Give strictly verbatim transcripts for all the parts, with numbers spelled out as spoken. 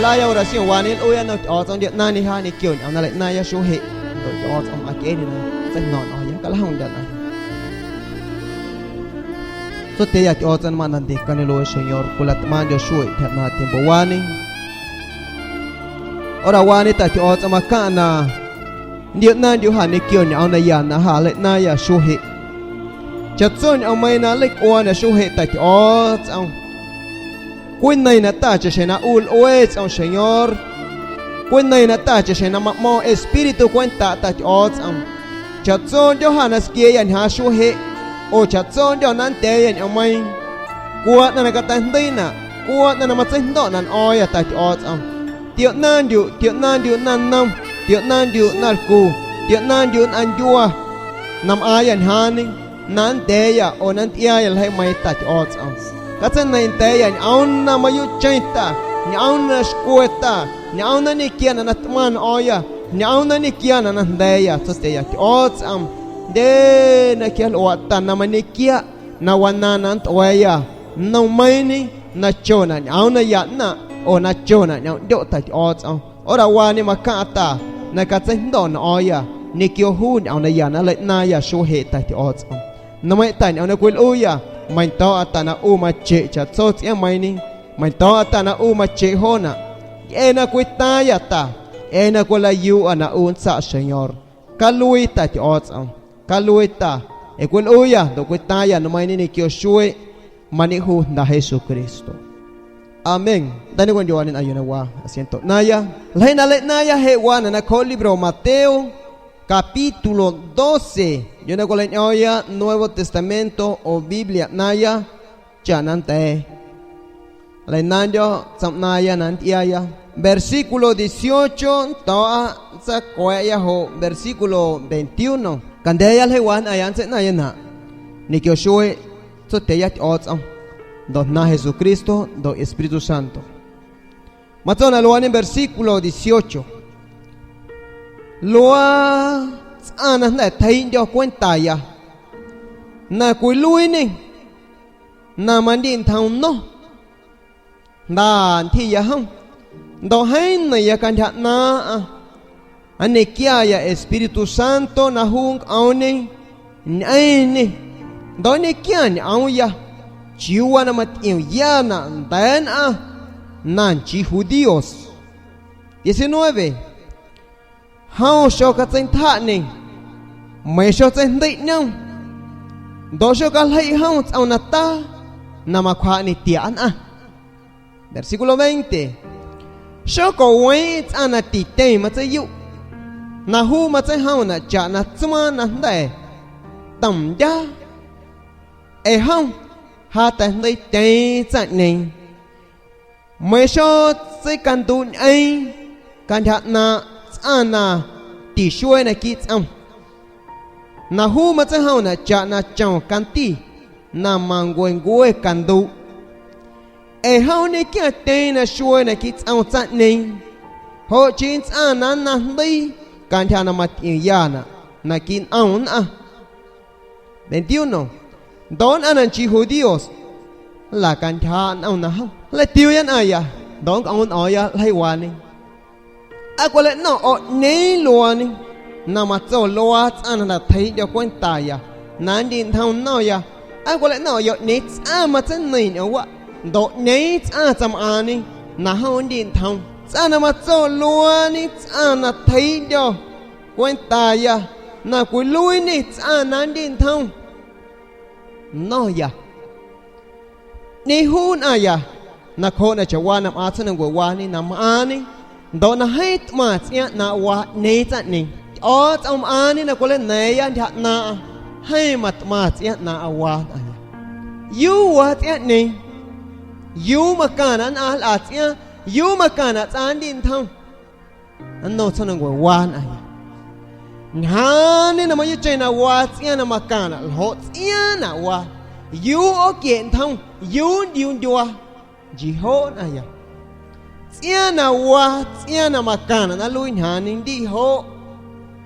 Aya oración wa ni, l'oya na ti'ots'on, niyok nani ha nikio ni awna le naya shuhe'. Ti'ots'on, ma k'e ni na tse no no ya kala hon da na. Tsote ya ti'ots'on, ma nan de kani lo Señor, kolatmanion shuhe' ta na tiempo wa ni. Ora wa ni ta ti'ots'on ma ka'na. Niyok nani ha nikio ni awna yana ha le naya shuhe'. Chats'o ni aw mai na le k'owa na shuhe' ta ti'ots'on. Kwénnaina ta cheshe na ul owe ts'on Señor. Kwénnaina ta cheshe na ma'mon espíritu kwenta ta ti'ots'on. Chats'o niyok ha na skieya ni ha shuhe'. O chats'o niyok na nteya ni aw mai. Kwatna na ka ta hndina. Kwatna na ma tse ndo' na oya ta ti'ots'on. Ti'onantiuk, ti'onantiuk na nam, ti'onantiuk na alku, ti'onantiuk na nyuwa. Na m'aya ni hani, na nteya o na ntiaya lhai mai ta ti'ots'on. Ka tse na nteya ni awna mayuchenta, ni awna shkweta, ni awna nikia na natmana oya, ni awna nikia na nteya tsote ya ti'ots'on. Nde na kia lwata na ma nikia, na wana na nt'weya, na maini, na chona ni awna yana, o na chona ni aw niyok ta ti'ots'on. Ora wa ni ma ka'ta, na ka tse ndo' na oya, nikio hu ni awna yana le naya shuhe' ta ti'ots'on. Na mai ta ni awna kwil uya, ma nto ata na u ma che' chats'o ts'ia maini, ma nto ata na u ma che' hona. Ena kwitaya ta, ena kwila yu'a na u ntsa Señor. Ka lwi ta ti'ots'on. Ka lwi ta. E kwil uya, do kwitaya na maini nikio shuhe', ma ni hu nda Hesukristo. Amén. Dani wan yo anin ayuna wa asiento naya. Lhai na le naya he wa na na ko libro Mateo, capítulo doce. Yo na ko le nyoya Nuevo Testamento o Biblia naya. Cha nan te. Lainan yo tsam naya nan tiaya. Versículo dieciocho, to'a tsa kwe ya ho, versículo veintiuno. Kande ya lhai wan ayan tse naya na. Nikio shuhe', tsote ya ti'ots'on. Do na Hesukristo, do Espíritu Santo. Ma tsona lwa ni versículo dieciocho. Lwa ts'ana na thei yo kwenta ya. Na kwil lwi ni. Na ma ndi nthawn no. Nda nthi ya hon. Ndo hen na ya ka ntha'na a. Ani kia ya Espíritu Santo na hu nkaw ni. Ni ai ni. Ndo ni kia ni aw ya. Chi wa na ma ti'ew ya na nden a. Na nchi judíos. Diecinueve. Hon sho ka tse ntha'ne. Mai sho tse ndi nyon. Ndo sho ka lhai hon ts'aw na ta. Na ma khwa ni tia'an a. Versículo veinte. Sho ko wen ts'ana ti ten ma tse yu'. Na hu ma tse hon na cha na tsma na nde. Tam ya. E hon. Ha ta ndi ten tsa'ne. Mai sho tse ka ndu nyi, ka ntha'na ts'ana ti shuwe na ki ts'aw. Na hu ma tse hon na cha na chon ka nti, na ma ngwe ngwe ka ndu. E hon ni kia ten na shuwe na ki ts'aw tsa'ne. Ho chi ts'ana na ndi, ka ntha'na ma ti ya na, na ki nyi na. Veintiuno. Ndo nyi a na nchi judíos. La ka ntha'na na hon. La ti'ew ya na ya. Ndo nyi a na ya lhai wa ni. Akwa le no o ni lwa ni. Na ma tso lwa ts'ana na thei yo kwenta ya. Na ndi nthawn no ya. Akwa le no yo ni ts'a ma tse ni nyo wa. Ndo ni ts'a tsam ani. Na hon ndi nthawn. Ts'ana ma tso lwa ni ts'ana thei yo. Kwenta ya, na kwil lwi ni ts'ana ndi nthawn. No ya. Ni hu na ya. Na kho na cha wa na ma ts'ana ngwe wa ni na ma ani. Ndo na hei tma ts'ia na wa ni ts'ani. O ts'aw ma ani na kwale ne ya ntha'na. Hei ma tma ts'ia na wa na ya. Yu wa ts'ia ni. Yu ma kana na la ts'ia. Yu ma kana ts'a ndi nthawn. Ano ts'ana ngwe wa na ya. Nhani na ma yu chai na wa ts'ia na ma kana lho ts'ia na wa. Yu o kye nthawn yu ndi yu ndi wa. Ji ho na ya. Ts'ia na wa ts'ia na ma kana na lwi nhani ndi ho.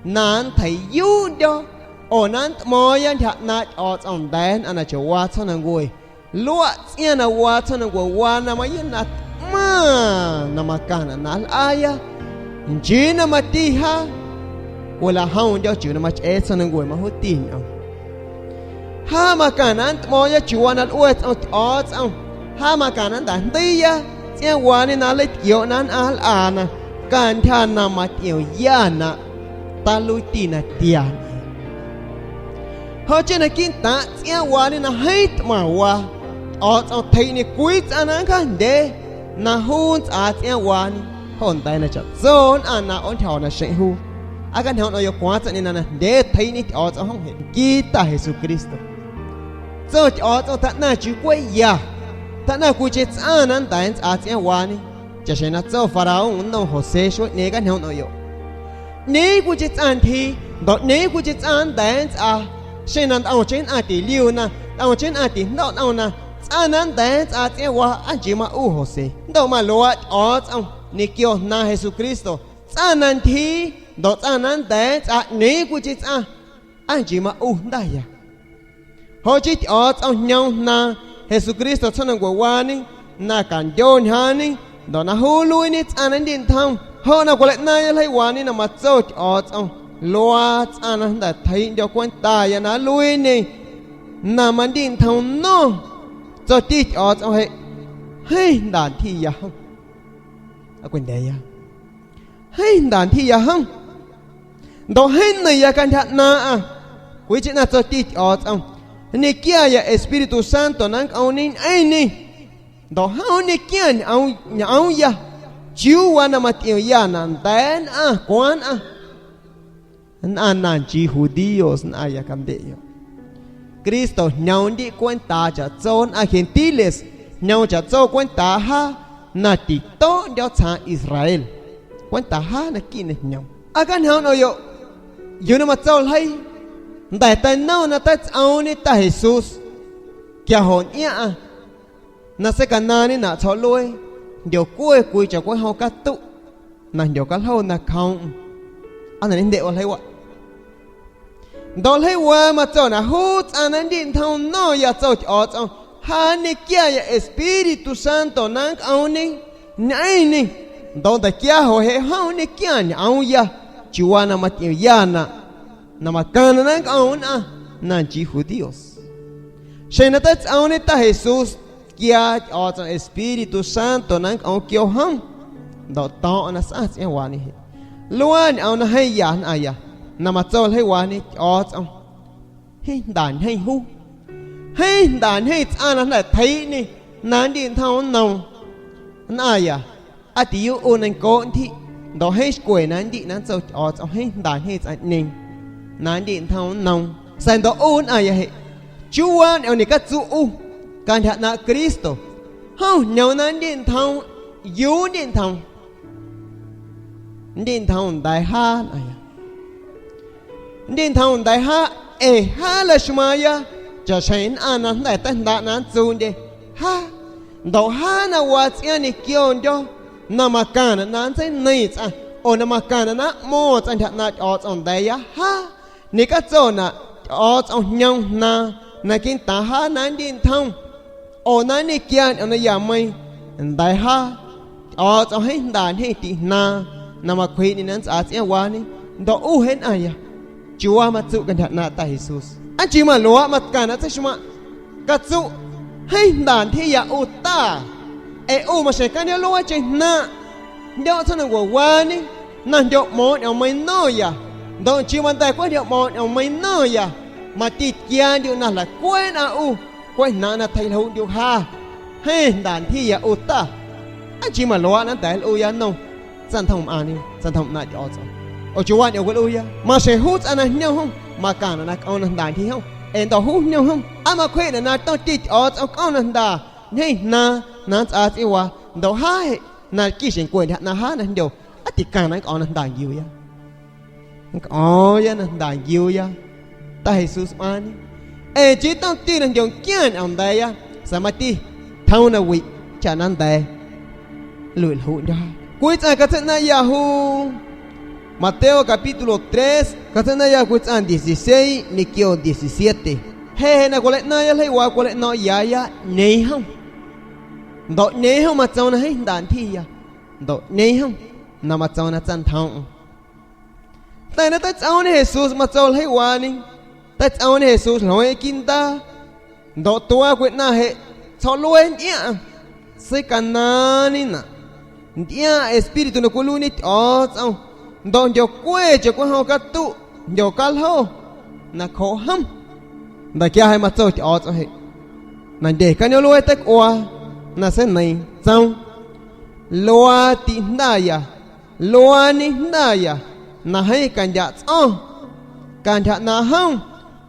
Na nthai yu ndo. O na ntmo ya ntha'na o ts'aw nden ana cha wa ts'ana ngwe. Lwa ts'ia na wa ts'ana ngwe wa na ma yu na tma Ha, na ma kana na al'a ya. Nchi na ma ti ha. Wala ha un yo chu na ma che tsa na ngwe ma hu ti no. Ha ma kana ntmo ya chu wa na lwe tsa ti o tsa. Ha ma kana nda ndi ya. Tsia wa ni na le ti yo na al'a na. Kan tha na ma ti yo ya na. Ta lu ti na tia. Ho che na kin ta tsia wa ni na hait ma wa. O tsa thei ni kwi tsa na ka nde. Na hun tsa tsia wa ni. Hon dai na cha. Zon a na on thao na shen hu. A kan hon o yo kwa tsa ni na na nde thei ni o tsa hon he. Kita Jesucristo. Tso ti o tsa ta na chu kwe ya. Ta na kwi che tsa na dai tsa tsia wa ni. Cha shen na tso Faraón no José sho ne kan hon o yo. Ni kwi che tsa thi, do ni kwi che tsa dai tsa. Shen na do chen a ti liu na, do chen a ti ndo do na. Tsa na dai tsa tsia wa a nchi ma u José. Ndo ma lo a o tsa ni kyo na Jesucristo. Tsa na thi, do tsa na dai tsa ni kwi che tsa. A nchi ma u nda ya. Ho chi ti o tsa hnyao na Jesucristo tsa na ngwe wa ni, na kan yo nha ni, do na hu lui ni tsa na ndi nthaon. Ho na kwe le na ya lai wa ni na ma tso ti o tsa. Lwa tsa na nda thei yo kwen ta ya na lui ni. Na ma ndi nthaon no. Tso ti ti o tsa he. Hei nda thi ya hang. A kwen de ya. Hei nda thi ya hang. Ndo hei na ya kan tha na a. Kwi chi na tso ti ti o tsa. Ni kia ya Espíritu Santo na ka o ni ai ni. Ndo ha o ni kia ni au ni au ya. Chu wa na ma ti ya na nda na a kwan a. Na na nchi judíos na ya kan de yo. Cristo hnyao ndi kwen ta cha tso na gentiles. Hnyao cha tso kwen ta ha na ti to yo tsa Israel. Kwen ta ha na ki na hnyao. A kan hnyao no yo. Yo na ma tso lai. Nda ta no na ta tsa o ni ta Jesús. Kia hon ya a. Na se ka na ni na tso lui. Yo kwe kwi cha kwe ho ka tu. Na yo ka lo na kaon. A na ni nde o lai wa. Ndo lai wa ma tso na hu tsa na ndi nthaon no ya tso ti o tsa. Ha ni kia ya Espíritu Santo na ka o ni. Ni ai ni. Ndo nda kia ho he ha o ni kia ni a o ya. Chi wa na ma ti ya na. Na ma kana na ka o na. Na nchi judíos. Shen na ta tsa o ni ta Jesús. Kia ti o tsa Espíritu Santo na ka o kyo hang. Ndo to na sa tsa wa ni he. Lwa ni o na hei ya na ya. Na ma tso lai wa ni ti o tsa. Hei nda hei hu. Hei nda hei tsa na na thei ni. Na ndi nthaon no. Na ya. A ti yo o na ko nthi. Ndo hei kwe na ndi na tso ti o tsa hei nda hei tsa ni. Na ndi nthaon no. Sa ndo o na ya he. Chu wa ni o ni ka tsu u. Kan tha na Cristo. Hao hnyao na ndi nthaon. Yo ndi nthaon. Ndi nthaon dai ha na ya. Ndi nthaon dai ha e ha la shma ya. Cha shen a na dai ta nda na tsu nde. Ha. Ndo ha na wa tsia ni kyo ndo. Na ma kana na tsa ni tsa. O na ma kana na mo tsa nda na o tsa dai ya. Ha. Ni ka tso na, o tsa hnyao na, na kin ta ha na ndi nthaon. O na ni kia ni o na ya mai, ndai ha, o tsa hei nda hei ti na, na ma kwi ni na tsa tsia wa ni, ndo u hei na ya. Chi wa ma tsu kan tha na ta Jesús. A chi ma lo ma ka na tsa shma. Ka tsu, hei nda thi ya u ta. E u ma shen ka ni lo wa che na. Ndo tsa na wa wa ni. Na ndo mo ni o mai no ya. Ndo chi ma ndai kwa ndo mo ni o mai no ya. Ma ti kia ndo na la kwe na u. Kwe na na thei lo ndo ha. Hei nda thi ya u ta. A chi ma lo na ndai lo ya no. Tsa thom a ni, tsa thom na ndo tsa. O chi wa ni o kwe lo ya. Ma shen hu tsa na ndo hom. Ma ka na na ka o na nda thi hom. E ndo hu ndo hom. A ma kwe na na to ti o tsa ka o na nda. Hei na, na tsa tsi wa. Ndo ha he. Na ki shen kwe na ha na ndo. A ti ka na ka o na nda ngiu ya. Ka o ya na nda ngiu ya. Ta Jesús ma ni. E chi tong ti na ndo kia ni o ndai ya. Sa ma ti. Thao na wi. Cha na ndai. Lu lu ndo ha. Kwi tsa ka tsa na ya hu. Mateo capítulo tres. Ka tsa na ya kwi tsa dieciséis. Ni kyo diecisiete. He he na kwe le na ya le wa kwe le no ya ya. Nei hom. Nto nyi hoom matso na hei nda thiya. Nto nyi hoom na matso na tsa ntho. Tana ta tsawni Hesus matso lhei wani. Ta tsawni Hesus lhoi kinta. Nto tuwa kwe na he. Tso lwe ndia. Se kanani na. Ndia espíritu na kulu ni tso. Nto njo kwe che kwe ho katu. Njo kal ho. Na kho ham. Nda kia he matso tso he. Na nde ka nyo lwe tek wa. Na se nai. Tso. Lwa ti ndaya. Lwa ni ndaya, na hei kandya tso. Kandya na hao,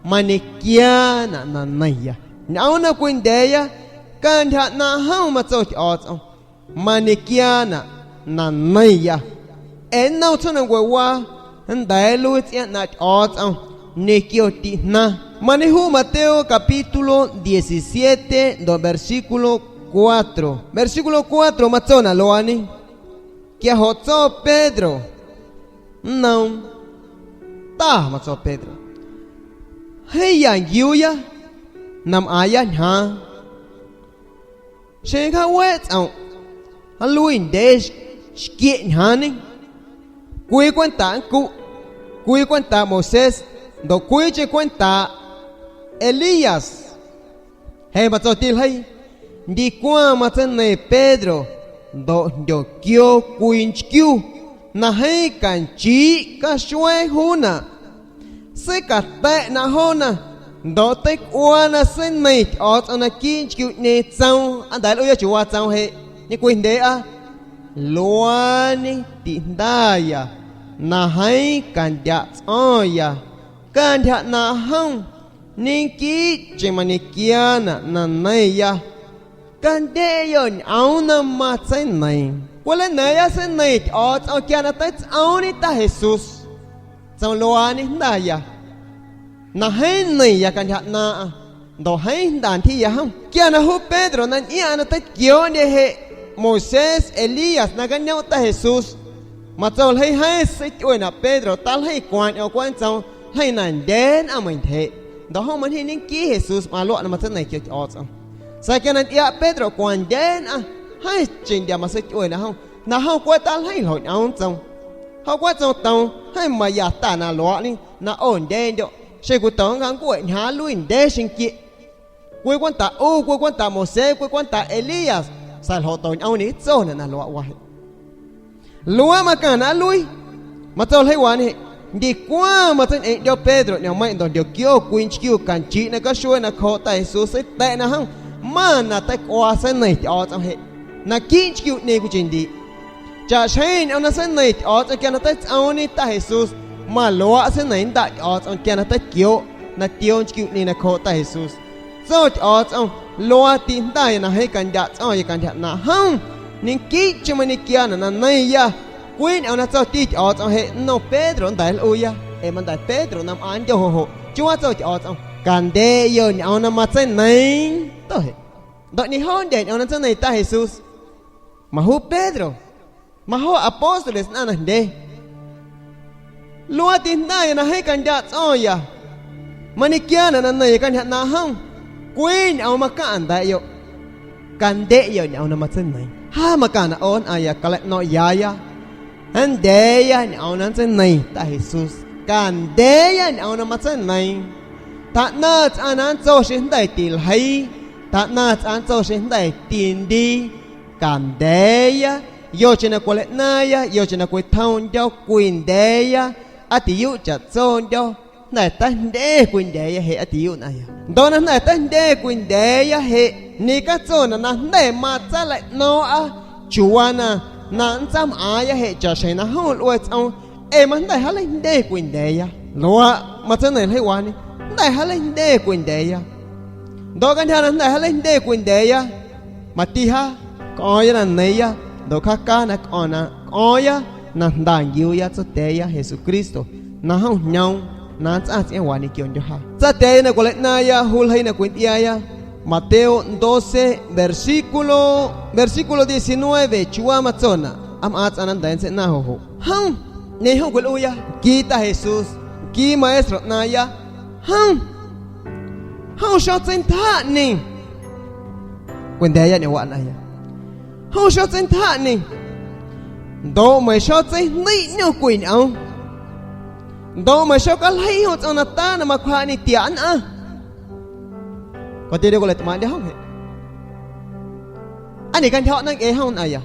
ma ni kia na na nai ya. Nao na kwin nde ya, kandya na hao matso tso. Ma ni kia na na nai ya. En nao tso na ngwe wa, nda e lu tsia na tso. Ni kio ti na. Ma ni hu Mateo capítulo diecisiete, do versículo cuatro. Versículo cuatro, matso na lwa ni. Kia ho tso Pedro. Nao. Ta matso Pedro. Hei ya ngiu ya. Nam a ya nya. Shen ka we tsao. Ha lui nde sh-, shkie nya ni. Kui kwenta nku. Kui kwenta Moisés. Nto kui che kwenta Elías. He matso til hei. Ndi kwa matsen nei Pedro. Ndo ndo kio kwin chkiu. Na hei kan chi ka shwe huna. Se ka te na hona. Ndo tek wana sen nei ots ona kin chkiu ni tsao. Andal uya chwa tsao he. Ni kwin de a. Lwani ti ndaya. Na hei kan dia tsoya. Kan dia na hon. Nin ki che ma ni kiana na neiya. Kan de yo ni auna ma tsen nei. Kwale neiya sen nei ti ots on kiana ta tsaoni ta Hesus. Tsaon lwani ndaya. Na hen neiya kan dia na a. Ndo hen ndan ti ya ham. Kiana hu Pedro nan iana ta kio ne he. Moisés, Elías, na ganyo ta Hesus. Matso lhei hei se chwe na Pedro, tal hei kwan o kwan tsaon, hei nan den a mwen the. Ndo ho man hei nin ki Hesus ma lo na matsen nei kio ots on. Sa kiana tia Pedro kwan den a, hei chin dia ma se chwe na ho. Na ho kwa tal hei lo na on tsaon. Ho kwa tsaon tsaon, hei ma ya ta na lo ni, na on den do. She ku tsaon kan kwe nya lui nde shin ki. Kwe kwenta u, kwe kwenta Moisés, kwe kwenta Elías. Sa lo to nya un ni tso na na lo wa he. Lwa ma kan na lui. Matso lhei wani. Ndi kwa matsen en dio Pedro, nya mai ndo dio kio kwin chkiu kan chi na ka shwe na ko ta Hesus se te na han. Ma na ta kwa sen nei ti ots on he. Na kin chkiu ni ku chin di. Cha shen on na sen nei ti ots on kiana ta tsaoni ta Hesus. Ma lwa sen nei nda ti ots on kiana ta kio. Na tion chkiu ni na ko ta Hesus. Tso ti ots on, lwa ti ndaya na hei kan dia tso ya kan dia na han. Nin ki che ma ni kiana na neiya. Kwin on na tso ti ti ots on he no Pedro ndal uya. E man dal Pedro nam an jo ho ho. Chwa tso ti ots on. Kan de yo ni on na matsen nei. To he. Ndo ni hon de ni on na tsen nei ta Hesus. Ma hu Pedro. Ma ho apóstoles na na nde. Lwa ti ndaya na hei kan dia tsoya. Ma ni kiana na neiya kan dia na han. Kwin on ma kan da yo. Kan de yo ni on na matsen nei. Ha ma kan na on aya kale no ya ya. Han de ya ni on na tsen nei ta Hesus. Kan de ya ni on na matsen nei. Ta na tsa na tso shin dai til hei. Ta na tsa tso shin dai tin di. Kan de ya. Yo che na kwale naya, yo che na kwe thaon jo kwin de ya. Ati yu cha tso jo. Ndai ta nde kwin de ya he ati yu na ya. Ndo na ndai ta nde kwin de ya he. Ni ka tso na na nde ma tsa le no a. Chwa na. Na ntsam a ya he cha shen na hon lwe tsaon. E ma ndai ha le nde kwin de ya. Lwa matsen nei lhei wani. Ndai ha le nde kwin de ya. Ndo kan dia na ndai ha le nde kwin de ya. Ma ti ha, ko ya na neiya, ndo ka ka na ko na, ko ya, na nda ngiu ya tso te ya Hesukristo. Na ha nyaon, na tsa tsi en wani kio njo ha. Tsa te ya na kwale naya, hul hei na kwin tia ya. Mateo doce, versículo, versículo diecinueve, chwa matso na. Am a tsa na nda en se na ho ho. Han, ni hon kwel uya. Ki ta Hesus, ki maestro naya. Han. Han sho tsen ta ni. Kwin de ya ni wa naya. Hawj shob txeeb tha'ni. Nto ma shob txeeb hni'j nyuj kwim na. Nto ma shob kab lhij hawj tsawna tab na ma kwhani tiam na. Ko ti de ko le tma de hawj he. Ani ka nthawv na e hawj na ya.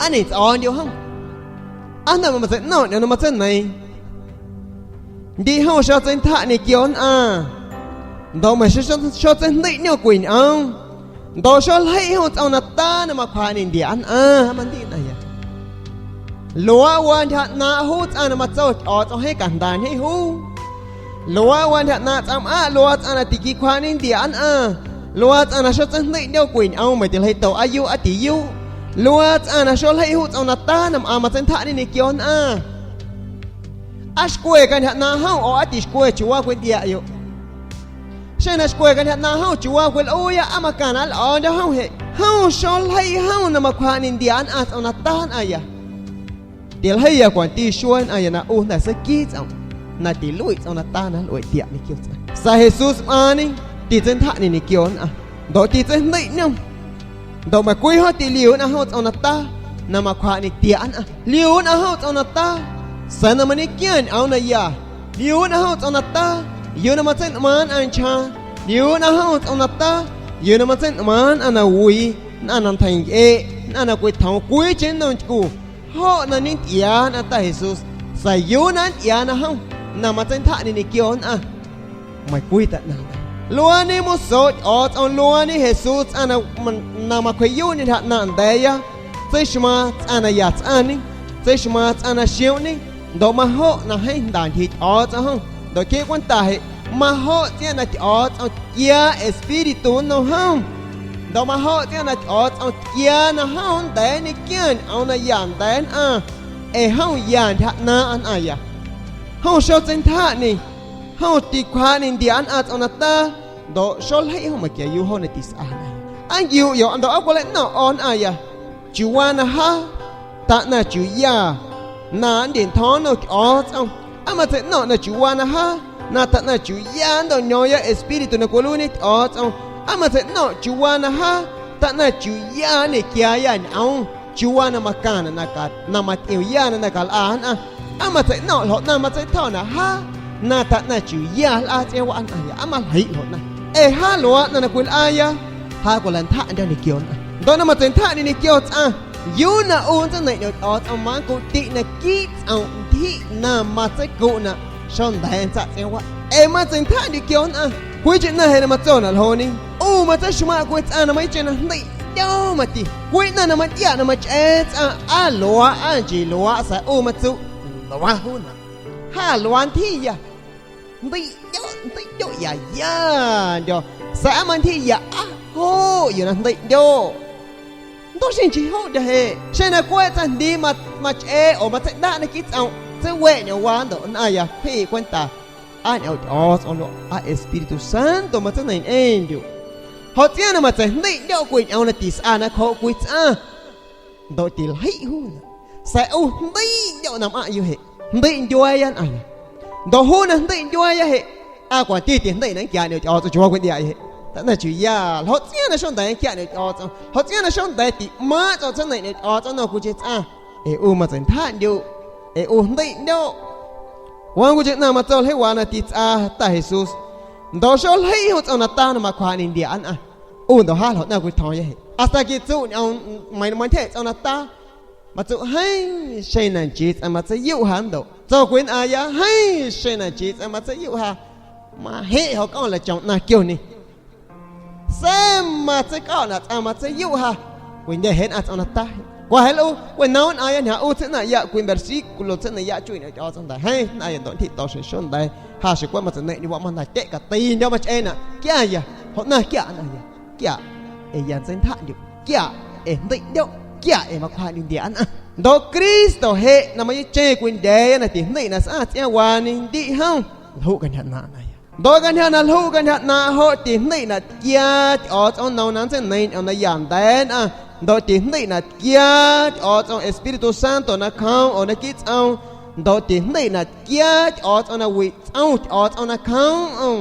Ani txawv nti hawj. Ana ma txeeb no ne no ma txeeb ne. Nti hawj shob txeeb tha'ni kio na. Nto ma shob, shob txeeb hni'j nyuj kwim na. Nto shob lhij hawj tsawna tab na ma kwhani tiam na. Ma nti na ya. Luag wa nthab na hub tsawna ma txawj cov tsawg hib ka ntas hib hub. Luag wa nthab na tsam ab luag tsawna tim ki kwhani tiam na. Luag tsawna shob txeeb hni'j nyuj kwim na ma tim lhij tau ab yub ab tim yub. Luag tsawna shob lhij hub tsawna tab na ma txeeb tha'ni kio na. Ab skwe ka nthab na hawj o ab tim skwe tsuv wa kwe tiam yom. Sab na skwe ka nthab na hawj tsuv wa kwe lub ub ya ab ma ka na lov nto hawj he. Hawj shob lhij hawj na ma kwhani tiam na tsawna tab na ya. Tim lhij ya kwv tij suab na ya na u ntag xab kib tsawm. Na tim lub tsawna tab na lub tiam ni kio tsawm. Xav Hesus ma ni tim txeeb tha'ni ni kio na. Nto tim txeeb hni'j nyuj. Nto ma kwv hawj tim lius na hawj tsawna tab. Na ma kwhani tiam na. Lius na hawj tsawna tab. Xav na ma ni kiag na na ya. Lius na hawj tsawna tab. Yus na ma txeeb ma na ntsha. Lius na hawj tsawna tab. Yus na ma txeeb ma na na wi. Na na ntheev e. Na na kwi thav kwi tsev ntoo kub. Hawj na ni tiav na tab Hesus. Xav yus na tiav na hawj. Na ma txeeb tha'ni ni kio na. Ma kwi tawm na. Luag ni mus xov cov tsawv luag ni Hesus tsawv na, na ma khav yub ni nthab na ntev ya. Txwj sma tsawv na yam tsawv ni. Txwj sma tsawv na siab ni. Nto ma hawj na heev ntas nthi cov tsawv hawj. Nto kib kuab tas he. Ma hawj txiab na cov tsawv cia Espiritu no hawj. Nto ma hawj txiab na cov tsawv cia na hawj ntev ni kiag na yam ntev na. Es hawj yam nthab na na ya. Hawj shob txeeb tha'ni. Hawj tim kwhani tiam na tsawna tab. Nto shob lhij hawj ma kiav yub hawj na tim xav na. Ab yus yog nto ab kuv le noj o na ya. Tsuv wa na hab. Tawm na tsuv yaj. Na ntim thov no cov tsawv. Ab ma txeem noj na tsuv wa na hab. Na tawm na tsuv yaj ntawm nyo ya Espiritu na kua lub ni cov tsawv. Ab ma txeem noj tsuv wa na hab. Tawm na tsuv yaj ni kiav yaj nyob. Tsuv wa na ma kas na na kas na ma txeem yaj na na kas la na. Ab ma txeem noj hlob na ma txeem thoj na hab. Na tawm na tsuv yaj la txeem wa na ya ab ma hlob na. Es hab luag na na kua la ya. Hab kua la ntham nrog ni kio na. Nto na ma txeem ntham ni ni kio tsawv. Yub na u txeeb neem nyom cov tsawv mas kuv tim na kib tsawv nthim na ma txeeb kuv na. Sau ntawv txawm txeeb wa es ma txeem ntham ni kio na. Kuv tseem na he na ma txog na hlo ni. U ma txeeb sma kuv tsawv na ma ib tsev na ntxim ncaub ma ti. Kuv na na ma yam na ma tsev tsawv ab luag ab ntsis luag xav u ma txuj luag hub na. Hab luag nthim yam ntxim ncaub ntxim ncaub yam yam nco. Xav ab ma nthim yam ab hub yus na ntxim ncaub. Ntaub sib ntsis hauj dag he. Seb na kuaj txag ntiv ma tsev os ma txeeb dab na kib txoom txeeb wem nyom wa ntawm na yog phij kuab tas. Ab nyom cov txoom los ab Espíritu Santo ma txeeb neeg ej ntus. Hov txiab no mas txawm ntxim ncaub kuv nyom na tim xav na khaum kuv txaj. Ntawm tim lhib hub na xav ub ntxim ncaub na mam yug hem ntxim ncuab yab na yog. Ntawm hub na ntxim ncuab yab hem. Ab kuas tig tim ntxim na kiag nyom cov txoom tsuas kuv diam yog hem. Tab na tsuas yog hov txiab na sab ntawd kiag nyom cov txoom hov txiab na sab ntawd tim mab txoom txheeb neeg nyom cov txoom no kuv tsis txaj. Es ub mas txawm nthab ncuab es ub ntxim ncaub. Kuv tsis na mas txog lhib vas na tim txaj tag Jesús. Ntawm sab lhib hub txoj na tag no mas khuam ni ntiam na. Ub ntawm hab hlo na kuv thov yab hem hasta kis txum mas mas nthem txoj na tag. Mas txum heev se nam tsiv txawm mas txawj yuj ha ntawm txog kuv na yab heev se nam tsiv txawm mas txawj yuj ha. Mas hem hov koj los tsoom na kiag ni. Xab mas txawj koj na txawm mas txawj yuj ha. Kuv nce heev na txoj na tag. Kuv hais lus kuv na na yab nag ub txheeb na yam kuv versículo txheeb na yam tsuj na cov txoj ntawd heev na yog ntawm nthim tau sawv sab ntawd ha sawv kuab mas txawm neej ni vam mas nag cem kom ti nrog mas tsev na kiag yog hov na kiag na yog kiag es yam ntxeev nthab ncuab kiag es ntxim ncaub kiag es mas khuam ni ntiam na. Ntawm Kristo hem no mas yeej tseg kuv nce yab na tim ntxim na xab txiab vas ni ntim hauj lhum ka ntham na na yog. Ntawm ka ntham na lhum ka ntham na hov tim ntxim na kiag cov txoom nau na txheeb neeg na yam ntawd na. Ntawm tim ntxim na kiag cov txoom Espíritu Santo na khoom os na kib txoom. Ntawm tim ntxim na kiag cov txoom na vim txoom cov txoom na khoom os.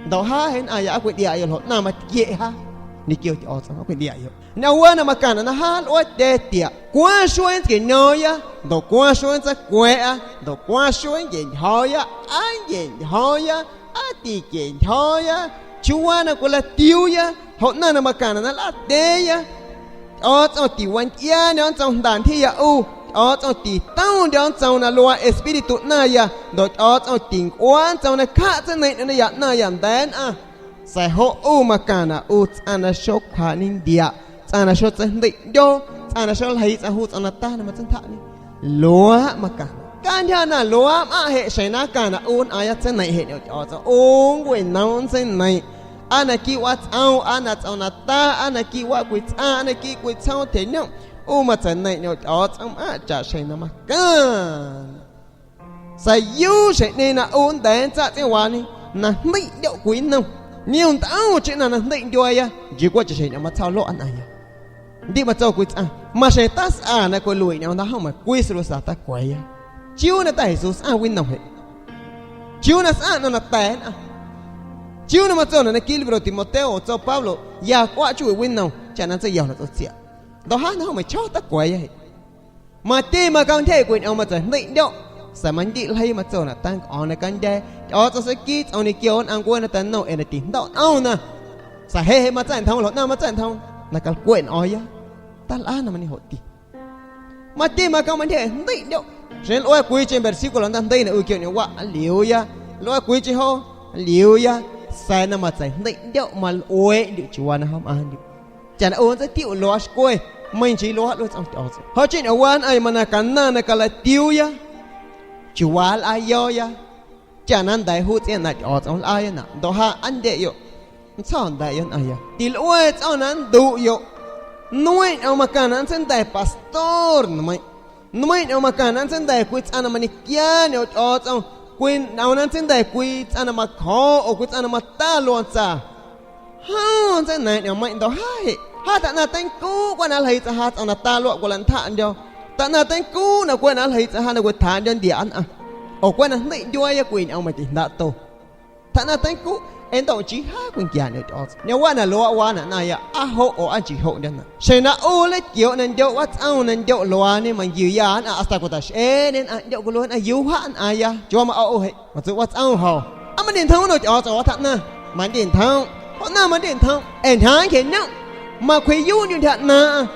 Ntawm hab heev na yog ab kuv diam yog hlo na mas cem hab. Nik'yo ch'ots'on, ok, diak' yo'. Nowal na ma kana' na ha lo'wa te tiak. Kwashon ke noya, do kwashon sa kwe a, do kwashon ke nhoya, an ke nhoya, a ti ke nhoya, chuwa na kola tiuya, ho na na ma kana' na la teya. Ch'ots'on ti wan ya ni an ts'on dan ti ya u. Ch'ots'on ti taon di an ts'on na lo'wa espíritu na ya, do ch'ots'on ti wan ts'on na ka tse ne na ya na ya den a. Sa ho u ma kana' u ts'ana sho kha ni diak. Ts'ana sho tse hndik yo. Ts'ana sho lhei ts'a hu ts'ana ta na ma tse ntha ni. Lo'wa ma kana'. Kan ya na lo'wa ma he she na kana' u na ya tse ne he ni ch'ots'on. U ngwe na un tse ne. Ana ki wa ts'an, ana ts'ana ta, ana ki wa kwi ts'a, ana ki kwi ts'an te ni. U ma tse ne ni ch'ots'on a cha she na ma kana'. Sa yu she ni na un den tsa tse wa ni, na hndik yo kwi no. Ni un ta un chi na na hndik yo ya, ji kwa chi she ni ma tsa lo an a ya. Ndi ma tsa kwi ts'a, ma she ta sa na ko lui ni un da ha ma kwi sru sa ta kwe ya. Chi u na ta Jesús a wi no he. Chi u na sa no na ta na. Chi u na ma tsa na na ki libro Timoteo tsa Pablo, ya kwa chu wi no, cha na tsa ya na tsa tsia. Do ha na ha ma cho ta kwe ya he. Ma ti ma kan the kwi ni o ma tse hndik yo. Sa ma ndi lhei ma tso na tang o na kan de. Ch'ots'on sa ki ts'on ni kyo an kwe na ta no e na ti ndo o na. Sa he he ma tse ntho lo na ma tse ntho. Na kal kwe ni o ya. Ta la na ma ni ho ti. Ma ti ma kan ma the hndik yo. Shen lo'wa kwi chi versículo na hndik na u kyo ni wa liu ya. Lo'wa kwi chi ho liu ya. Sa na ma tse hndik yo ma lo'wa ndi chi wa na ha ma ndi. Cha na un tse ti u lo'wa shkwe. Ma nyi chi lo'wa lo ts'on ch'ots'on. Ho chi ni wan ay ma na kana na kala tiuya. Chi wa la yo ya. Cha na ndai hu tsi na ch'ots'on la ya na. Do ha an de yo. Ntsa ndai yo na ya. Ti lo'wa ts'on na ndu yo. Nwe ni o ma kana tse ndai pastor nwe. Nwe ni o ma kana tse ndai kwi ts'ana ma ni kya ni o ch'ots'on. Kwi na o na tse ndai kwi ts'ana ma kho o kwi ts'ana ma ta lo tsa. Ha, tse na ni o ma ndo ha he. Ha ta na ten ku kwa na lhei tsa ha ts'ana ta lo kwa la ntha ndio. Ta na ten ku na kwa na lhei tsa ha na kwa tha ndio ndi an a. O kwa na hndik ndio ya kwi ni o ma ti nda to. Ta na ten ku, en do chi ha kwi kya ni o ch'ots'on. Ni wa na lo wa na na ya, a ho o an chi ho ndio na. She na u le kyo na ndio wa ts'an na ndio lo ni ma nyi ya na hasta ko ta she ni na ndio ko lo na yu ha na ya. Chwa ma o he. Ma tsu wa ts'an ho. A ma din thang no ch'ots'on wa ta na. Ma din thang. Ho na ma din thang. En thang ke nyang. Ma kwe yu nyu da na.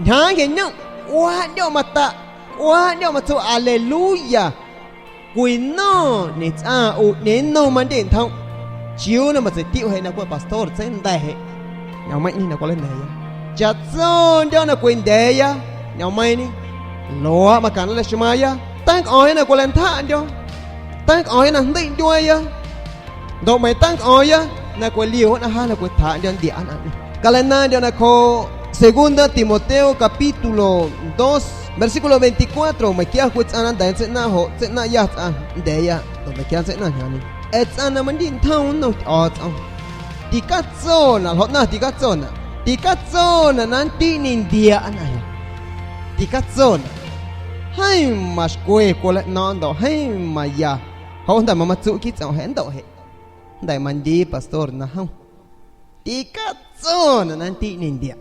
Thang ke nyang. Wa ndio ma ta. Wa ndio ma tsu aleluya. Kwi no, ni ts'an u, ni no ma ndi ntho. Chi u na ma tse ti u he na kwe pastor tse ndai he. Nyao mai ni na kwe le ndai ya. Cha tso ndio na kwi ndai ya. Nyao mai ni. Lo'wa ma kana le shima ya. Tang o he na kwe le ntha ndio. Tang o he na hndik ndio ya. Ndo mai tang o ya, na kwe liu na ha na kwe tha ndio ndi an an. Kala na ndio na ko Segunda Timoteo capítulo dos, versículo veinticuatro, ma kya kwe ts'ana nda tse na ho, tse na ya ts'an, nde ya, ndo ma kya tse na nya ni. E ts'ana ma ndi ntha un no o ts'an. Ti ka tso na, lo na ti ka tso na. Ti ka tso na nan ti ni ndia an a ya. Ti ka tso na. Hai ma shkwe ko le no ndo, hai ma ya. Ho nda ma ma tsu ki ts'an he ndo he. Ndai ma ndi pastor na ha. Ti ka tso na nan ti ni ndia.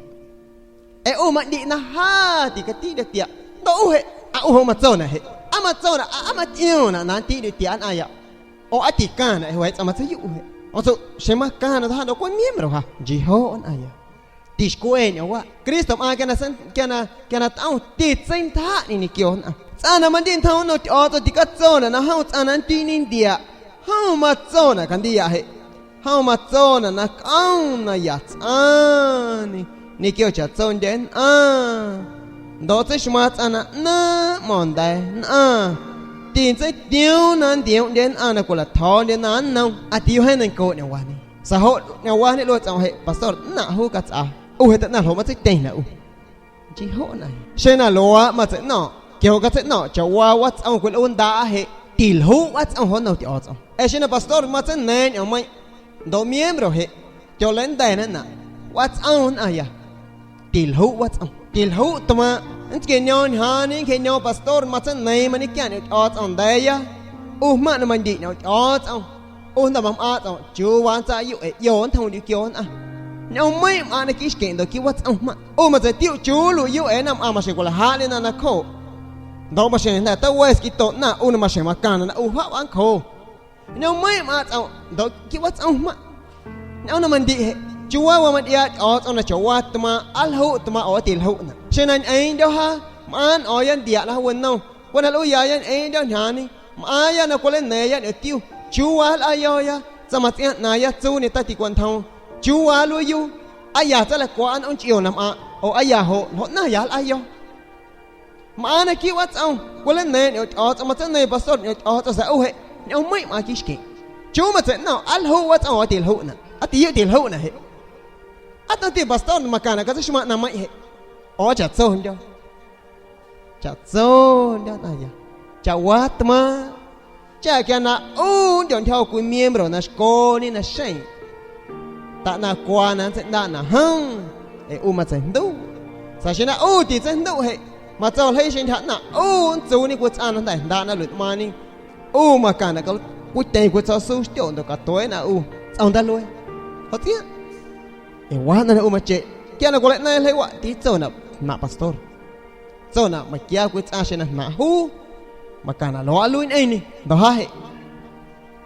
E u ma ndi na ha ti ka ti da tia. Ndo u he. A u ho ma tso na he. A ma tso na, a, a ma tio na nan ti da tia an a ya. O a ti ka na he wa ts'a ma tsa yu u he. O tso she ma ka na da ha ndo ko miembro ha. Ji ho an a ya. Ti shkwe ni wa. Kristo ma kena sen, kena, kena ta un ti tsen ta ni ni kyo na. Ts'ana ma ndi ntha un no ti o tso ti ka tso na na ha un ts'ana ti ni ndia. Ha un ma tso na ka ndi ya he. Ha un ma tso na na ka un na ya ts'ani. Ni kyo cha tso nden a. Ndo tse shima ts'ana na mo ndai na. Ti tse tiu na ndi nden a na kula tho nden na na. A ti yo he na ko ni wa ni. Sa ho, nya wa ni lo ts'an he, pastor, na hu ka ts'a. U he ta na lo ma tsi ten na u. Ji ho na. She na lo wa ma tsi no. Ke ho ka tsi no, cha wa wa ts'an ko lo nda he. Ti lo wa ts'an ho no ti o ts'an. E she na pastor ma tsi nen o mai. Do miembro he. Cho len de na na. Wa ts'an a ya. Ti lo wa ts'an. Ti lo tma. Nti ke nyo ha ni ke nyo pastor ma tsi nei ma ni kya ni o ts'an de ya. U ma na ma ndi ni o ts'an. U nda ma ma ts'an. Chu wan tsa yu e yo thong di kyo na. Nyow mey ma'ana kis ken ndo ki wa ts'on ma. U ma tse tiw chulu yu e na ma ma she kola ha ni na na ko. Ndo ma she na ta wes ki to na u na ma she ma kana na u ha wan ko. Nyow mey ma ts'on ndo ki wa ts'on ma. Nyow na ma ndi he. Chuwa wa ma dia o ts'on na cho wa tma al hu tma o til hu na. She na en do ha ma an o yan dia na wen no. Kwena lu ya yan en do nyani. Ma aya na kole ne ya ne tiw. Chuwa al ayo ya. Tsama tsian na ya tsu ni ta ti kwan thon. Chuwa lu yu. Aya tsala kwa an on chio nam a. O aya ho. Lo na ya al ayo. Ma ana ki wa ts'on. Kole ne ne o ts'on ma ts'on ne pastor ne o ts'on sa u he. Ne o mey ma kis ke. Chu ma tse na al hu wa ts'on o til hu na. A ti yu til hu na he. A to ti pastor ma kana ka ts'on shma na mey he. O cha tso ndo. Cha tso ndo na ya. Cha wa tma. Cha kya na u ndo ndo ku miembro na shko ni na shen. Ta na kwa na tse na na han. E u ma tse ndu. Sa shi na u ti tse ndu he. Ma tso le shen ta na u tsu ni ku ts'an na nda na lut ma ni. U ma kana ka ku te ku tso su sto ndo ka to na u. Ts'on da lu he. Ho tia. E wa na u ma che. Kya na kole na le wa ti tso na na pastor. Tso na ma kya ku ts'an she na na hu. Ma kana lo a lu in e ni. Ndo ha he.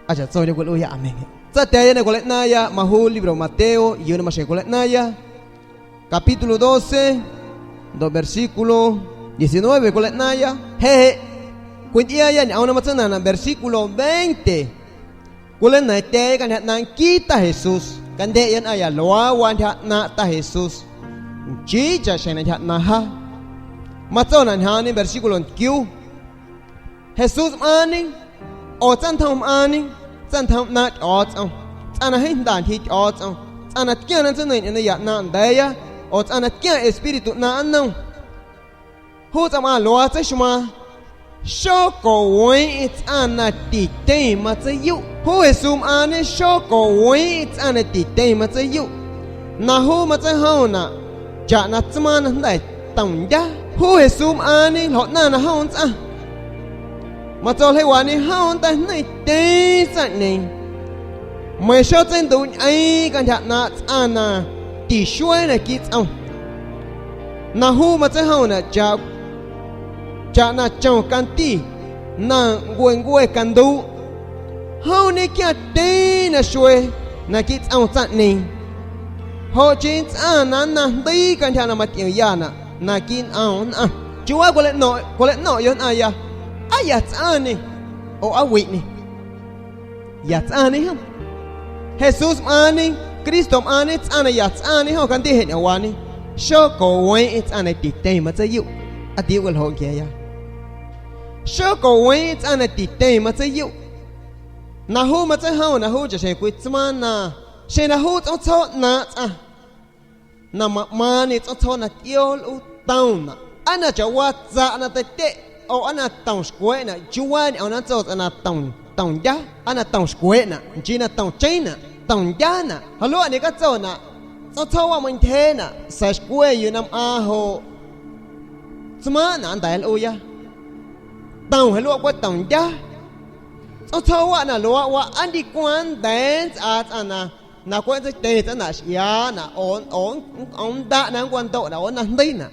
Acha tso ni kole u ya amen he. Tsa te ya na kole na ya ma hu libro Mateo yu na ma she kole na ya. Capítulo doce, do versículo diecinueve kole na ya. He he. Kwin dia ya ni a una ma tsa na na versículo veinte. Kole na te ka na na ki ta Jesús. Ka nde yan aya lo a wa na na ta Jesús. Chi cha she na na ha. Ma tso na na ni versículo kiw. Jesús ma ni. O ts'an thom ma ni. Ts'an thom na o ts'on. Ts'an na hin dan hi o ts'on. Ts'an na kya na ts'an na ya na nda ya. O ts'an na kya espíritu na an no. Hu ts'an ma lo a tse shma. Shoko wen ts'an na ti te ma tse yu. Hu Jesús ma ni shoko wen ts'an na ti te ma tse yu. Na hu ma tse ho na. Cha na tsma na nda tong ya. Hu Jesús ma ni lo na na ho ts'an. Ma tso le wa ni ho ta ni te ts'an ni. Mwe sho tse ndu ai ka na ts'an na ti shwe na ki ts'on. Na hu ma tse ho na cha, cha na chon kan ti, na ngwe ngwe kan du. Ho ni kya te na shwe, na ki ts'on ts'an ni. Ho chi ts'an na na ndi ka na na ma ti ya na, na ki na na. Chuwa kole no, kole no yo na ya. A ya ts'an ni, o a wi ni. Ya ts'an ni ham. Jesús ma ni, Kristo ma ni, ts'an na ya ts'an ni ho kan ti he na wa ni. Shoko wen ts'an na ti te ma tse yu. A ti yu kal ho kya ya. Shoko wen ts'an na ti te ma tse yu. Na hu ma tse ho na hu cha she kwi tsma na. She na hu ts'on tso na ts'an. Na ma ma ni ts'on tso na tiol u taon na. A na cha wa tsa na te te. O a na taon shkwe na. Chuwa ni o na tso ts'an na taon, taon ya. A na taon shkwe na. Chi na taon chen na. Taon ya na. Ha lo a ni ka tso na. Ts'on tso wa mo nthe na. Sa shkwe yu nam a ho. Tsma na an da el u ya. Taon ha lo a kwa taon ya. Ts'on tso wa na lo a wa an di kwan den ts'a ts'a na. Na kwen tse te tse na shia na on, on, on da na kwan do na on na ndi na.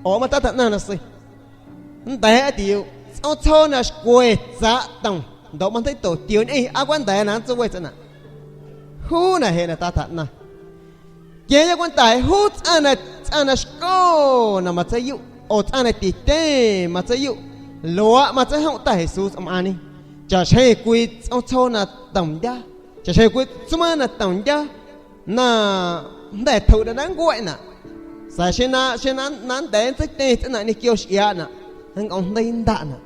O ma ta ta na na si. Nde a ti yo. Ts'on tso na shkwe tsa taon. Ndo ma ti to ti yo ni a kwan nde na tso we tse na. Hu na he na ta ta na. Kye ya kwan ta he hu ts'a na, ts'a na shko na ma tse yu. O ts'a na ti te ma tse yu. Lo a ma tse ho ta Jesús am ani. Cha she kwi ts'on tso na taon ya. Cha she kwi tsma na taon ya. Na nde thaw da na ngwe na. Sa she na, she na, na nde tse te tse na ni kyo shia na. Nang on nde nda na.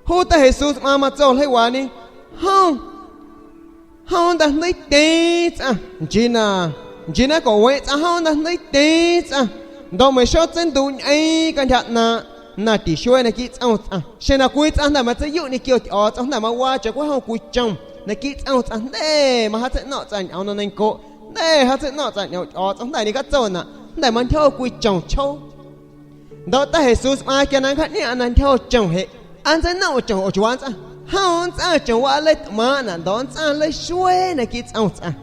Hu ta Jesús ma ma tso le wa ni. Ho. Ho nda nde te tsa. Nji na. Nji na ko we tsa ho nda nde te tsa. Ndo me sho tsen du nyai ka nja na. Na ti shwe na ki ts'on ts'a. She na kwi ts'a nda ma tse yu ni kyo ti o ts'a nda ma wa cha kwa ho kwi chon. Na ki ts'on ts'a nde ma ha tse no ts'a nyo no nen ko. Nde ha tse no ts'a nyo o ts'a nda ni ka tso na. Nde ma njo kwi chon cho. Ndo ta Jesús ma kya na ka ni a na njo chon he. An tse no chon o chwa ts'a. Ha on ts'a chon wa le ma na ndo ts'a le shwe na ki ts'on ts'a.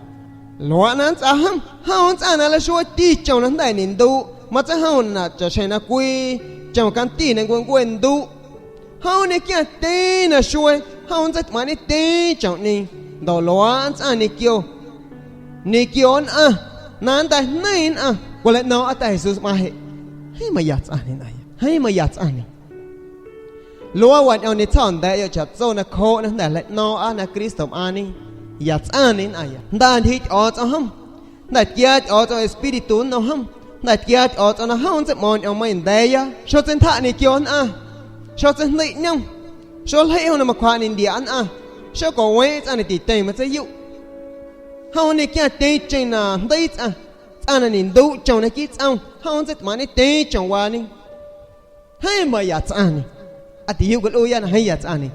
Lawr, na ts'an ham, hawr ts'an na la shuwe ti chawna nday ni ntu. Ma ts'an hawr na cha shei na kwi, chawna kan ti na ngwe ngwe ntu. Hawr ni kiya ti na shuwe, hawr ts'an tmani ti chawni. Ndo lawr ts'an ni kyo. Ni kyo na, na nday ni na, kwe le no ata Jesus ma he. He ma ya ts'an ni na ya. He ma ya ts'an ni. Lawr, wan yo ni tsawr nde yo cha tsawr na ko na nday le no a na Kristo ma ni. Ya ts'an ni na ya. Nday ni cho tsawr ham. Nday kiya cho tsawr Espiritu no ham. Nday kiya cho tsawr na hawr ts'an mon yo ma nde ya. Sho ts'an tha ni kyo na. Sho ts'an ni nyam. Sho le hawr na ma kwa ni ndia na. Sho ko we ts'an ni ti te ma ts'an yu. Hawr ni kiya ti ching na nday ts'an. Ts'an na ni ntu chawna ki ts'an. Hawr ts'an tmani ti chawwa ni. He ma ya ts'an ni. A ti yu kul u ya na he ya ts'an ni.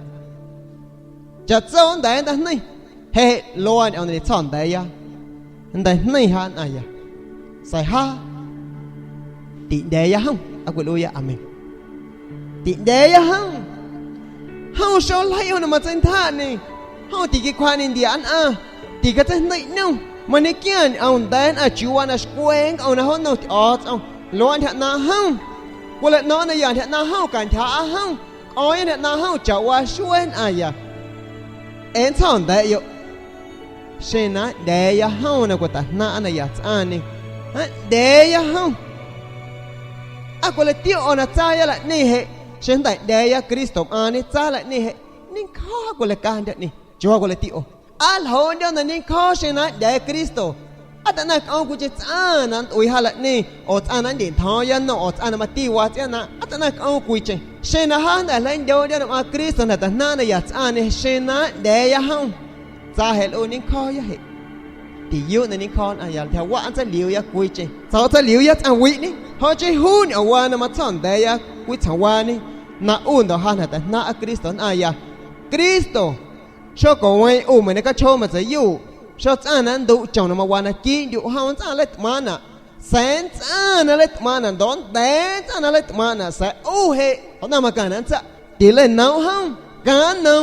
Cha tsawr nde nday ni. He lawr ni yo ni tsawr nde ya. Nday ni ha na ya. Sai ha. Ti nde ya ham. A kul u ya amen. Ti nde ya ham. Hawr sho le hawr na ma ts'an tha ni. Hawr ti ki kwa ni ndia na. Ti ka ts'an ni no. Ma ni kiya ni aw nde na chuwa na shkwen aw na hawr no ti o ts'an. Lawr ni ha na ham. Kwe le no na ya ni ha na hawr kan tha a ham. Ko ya ni ha na hawr cha wa shuwe na ya. En tsawr nde yo. Shei na nde ya hawr na kwe ta na na ya ts'an ni. Ha nde ya hawr. A kwe le ti o na ts'an ya la ni he. Shei nday nde ya Kristo ma ni ts'an la ni he. Ni ko ha kwe le ka nde ni. Chuwa kwe le ti o. A lhawr nde na ni ko shei na nde Kristo. A ta na ko kwi ching ts'an na wi ha la ni. O ts'an na ndi tho ya no o ts'an na ma ti wa ts'an na. A ta na ko kwi ching. Shei na ha nday le nde ya na ma Kristo na ta na na ya ts'an ni shei na nde ya hawr. Ts'an he lu ni ko ya he. Ti yu na ni ko na ya tha wa ts'an liw ya kwi ching. Ts'an ts'an liw ya ts'an wi ni. Ho ching hu ni o wa na ma tsawr nde ya kwi ts'an wa ni. Na u ndo ha na ta na a Kristo na ya. Kristo. Sho ko we u ma ni ka cho ma ts'an yu. Sho ts'an na ntu chawna ma wa na ki yu hawr ts'an le tmana. Sen ts'an na le tmana ndo nde ts'an na le tmana sa u he. Ho na ma ka na ts'an. Ti le no ham. Ka no.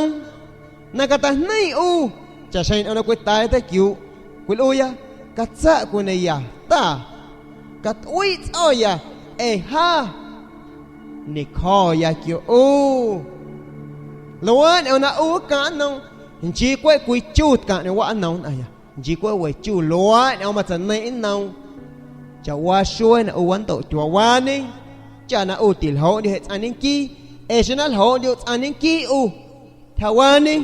Na ka ta ni u. Cha shei na kwe ta ta kyu. Kul u ya. Ka ts'an kwe na ya. Ta. Ka twi ts'o ya. E ha. Ni ko ya kyo u. Lawr ni o na u ka no. Nchi kwe kwi chut ka ni wa no na ya. Nchi kwe we chu lawr ni o ma ts'an ni no. Cha wa shuwe na u wan to chwa wa ni. Cha na u ti lhawr ni he ts'an ni ki. E shei na lhawr ni u ts'an ni ki u. Tha wa ni.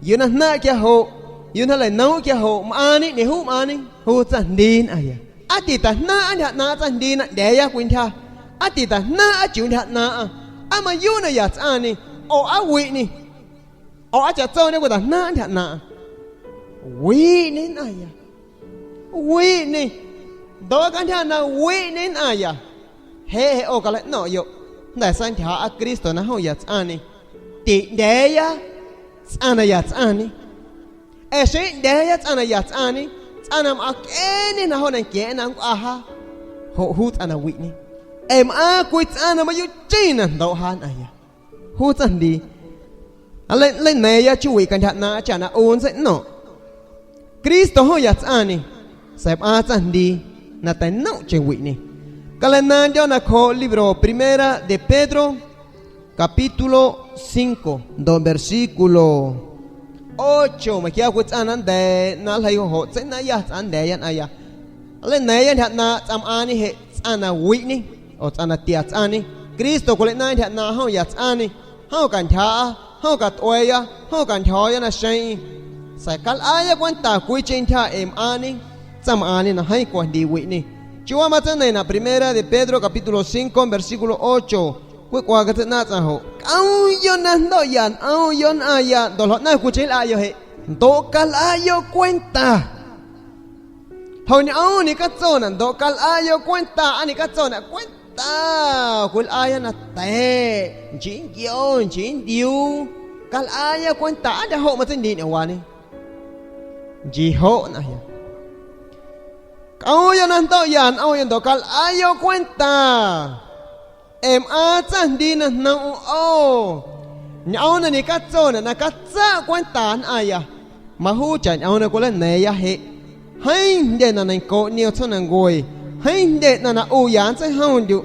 Yu na na kya ho. Yu na le no kya ho. Ma ni ni hu ma ni. Hu ts'an ni na ya. A ti ta na a ni ha na ts'an ni na nde ya kwi tha. A ti ta na a chu ni ha na a. A ma yu na ya ts'an ni. O a wi ni. O a cha tsawr ni kwe ta na ni ha na. Wi ni na ya. Wi ni. Ndo ka ni ha na wi ni na ya. He he o ka le no yo. Nday san tha a Kristo na hawr ya ts'an ni. Ti nde ya. Ts'an na ya ts'an ni. E shei nde ya ts'an na ya ts'an ni. Ts'an na ma ke ni na hawr na ke na nkwa ha. Ho hu ts'an na wi ni. E ma kwi ts'an na ma yu ching na ndo ha na ya. Hu ts'an ni. A le, le ne ya chu wi ka ni ha na cha na u ts'an no. Kristo hawr ya ts'an ni. Sa ma ts'an ni. Na ta no ching wi ni. Ka le na yo na ko libro Primera de Pedro, capítulo cinco, ndo versículo ocho. Ma kya kwi ts'an na nde na la yo ho ts'an na ya ts'an nde ya na ya. Le ne ya ni ha na ts'an ma ni he ts'an na wi ni. O ts'an na ti ya ts'an ni. Kristo kwe le na ni ha na hawr ya ts'an ni. Hawr ka tha a, hawr ka twe ya, hawr ka tho ya na shei. Sa kal a ya kwenta kwi ching tha e ma ni. Ts'an ma ni na hawr kwe ndi wi ni. Chuwa ma ts'an ne na Primera de Pedro capítulo cinco, versículo ocho. Kwi kwa ka ts'an na ts'an ho. Ka u yo na ndo ya, a u yo na ya, ndo lhawr na kwi ching la yo he. Ndo kal a yo kwenta. Hawr ni a u ni ka tsona ndo kal a yo kwenta, a ni ka tsona kwenta. Kul a ya na te. Nchi yo, nchi yu. Kal a yo kwenta, a ni ho ma ts'an ni ni wa ni. Nchi ho na ya. Ka u yo na ndo ya, a u yo ndo kal a yo kwenta. Em a ts'an ni na na u o. Ni a u na ni ka tsona, na ka ts'an kwenta na ya. Ma hu cha ni a u na kwe le ne ya he. Heev nte na nai ko ni o txhua na nkwes. Heev nte na na u ya txeeb hooj ntu.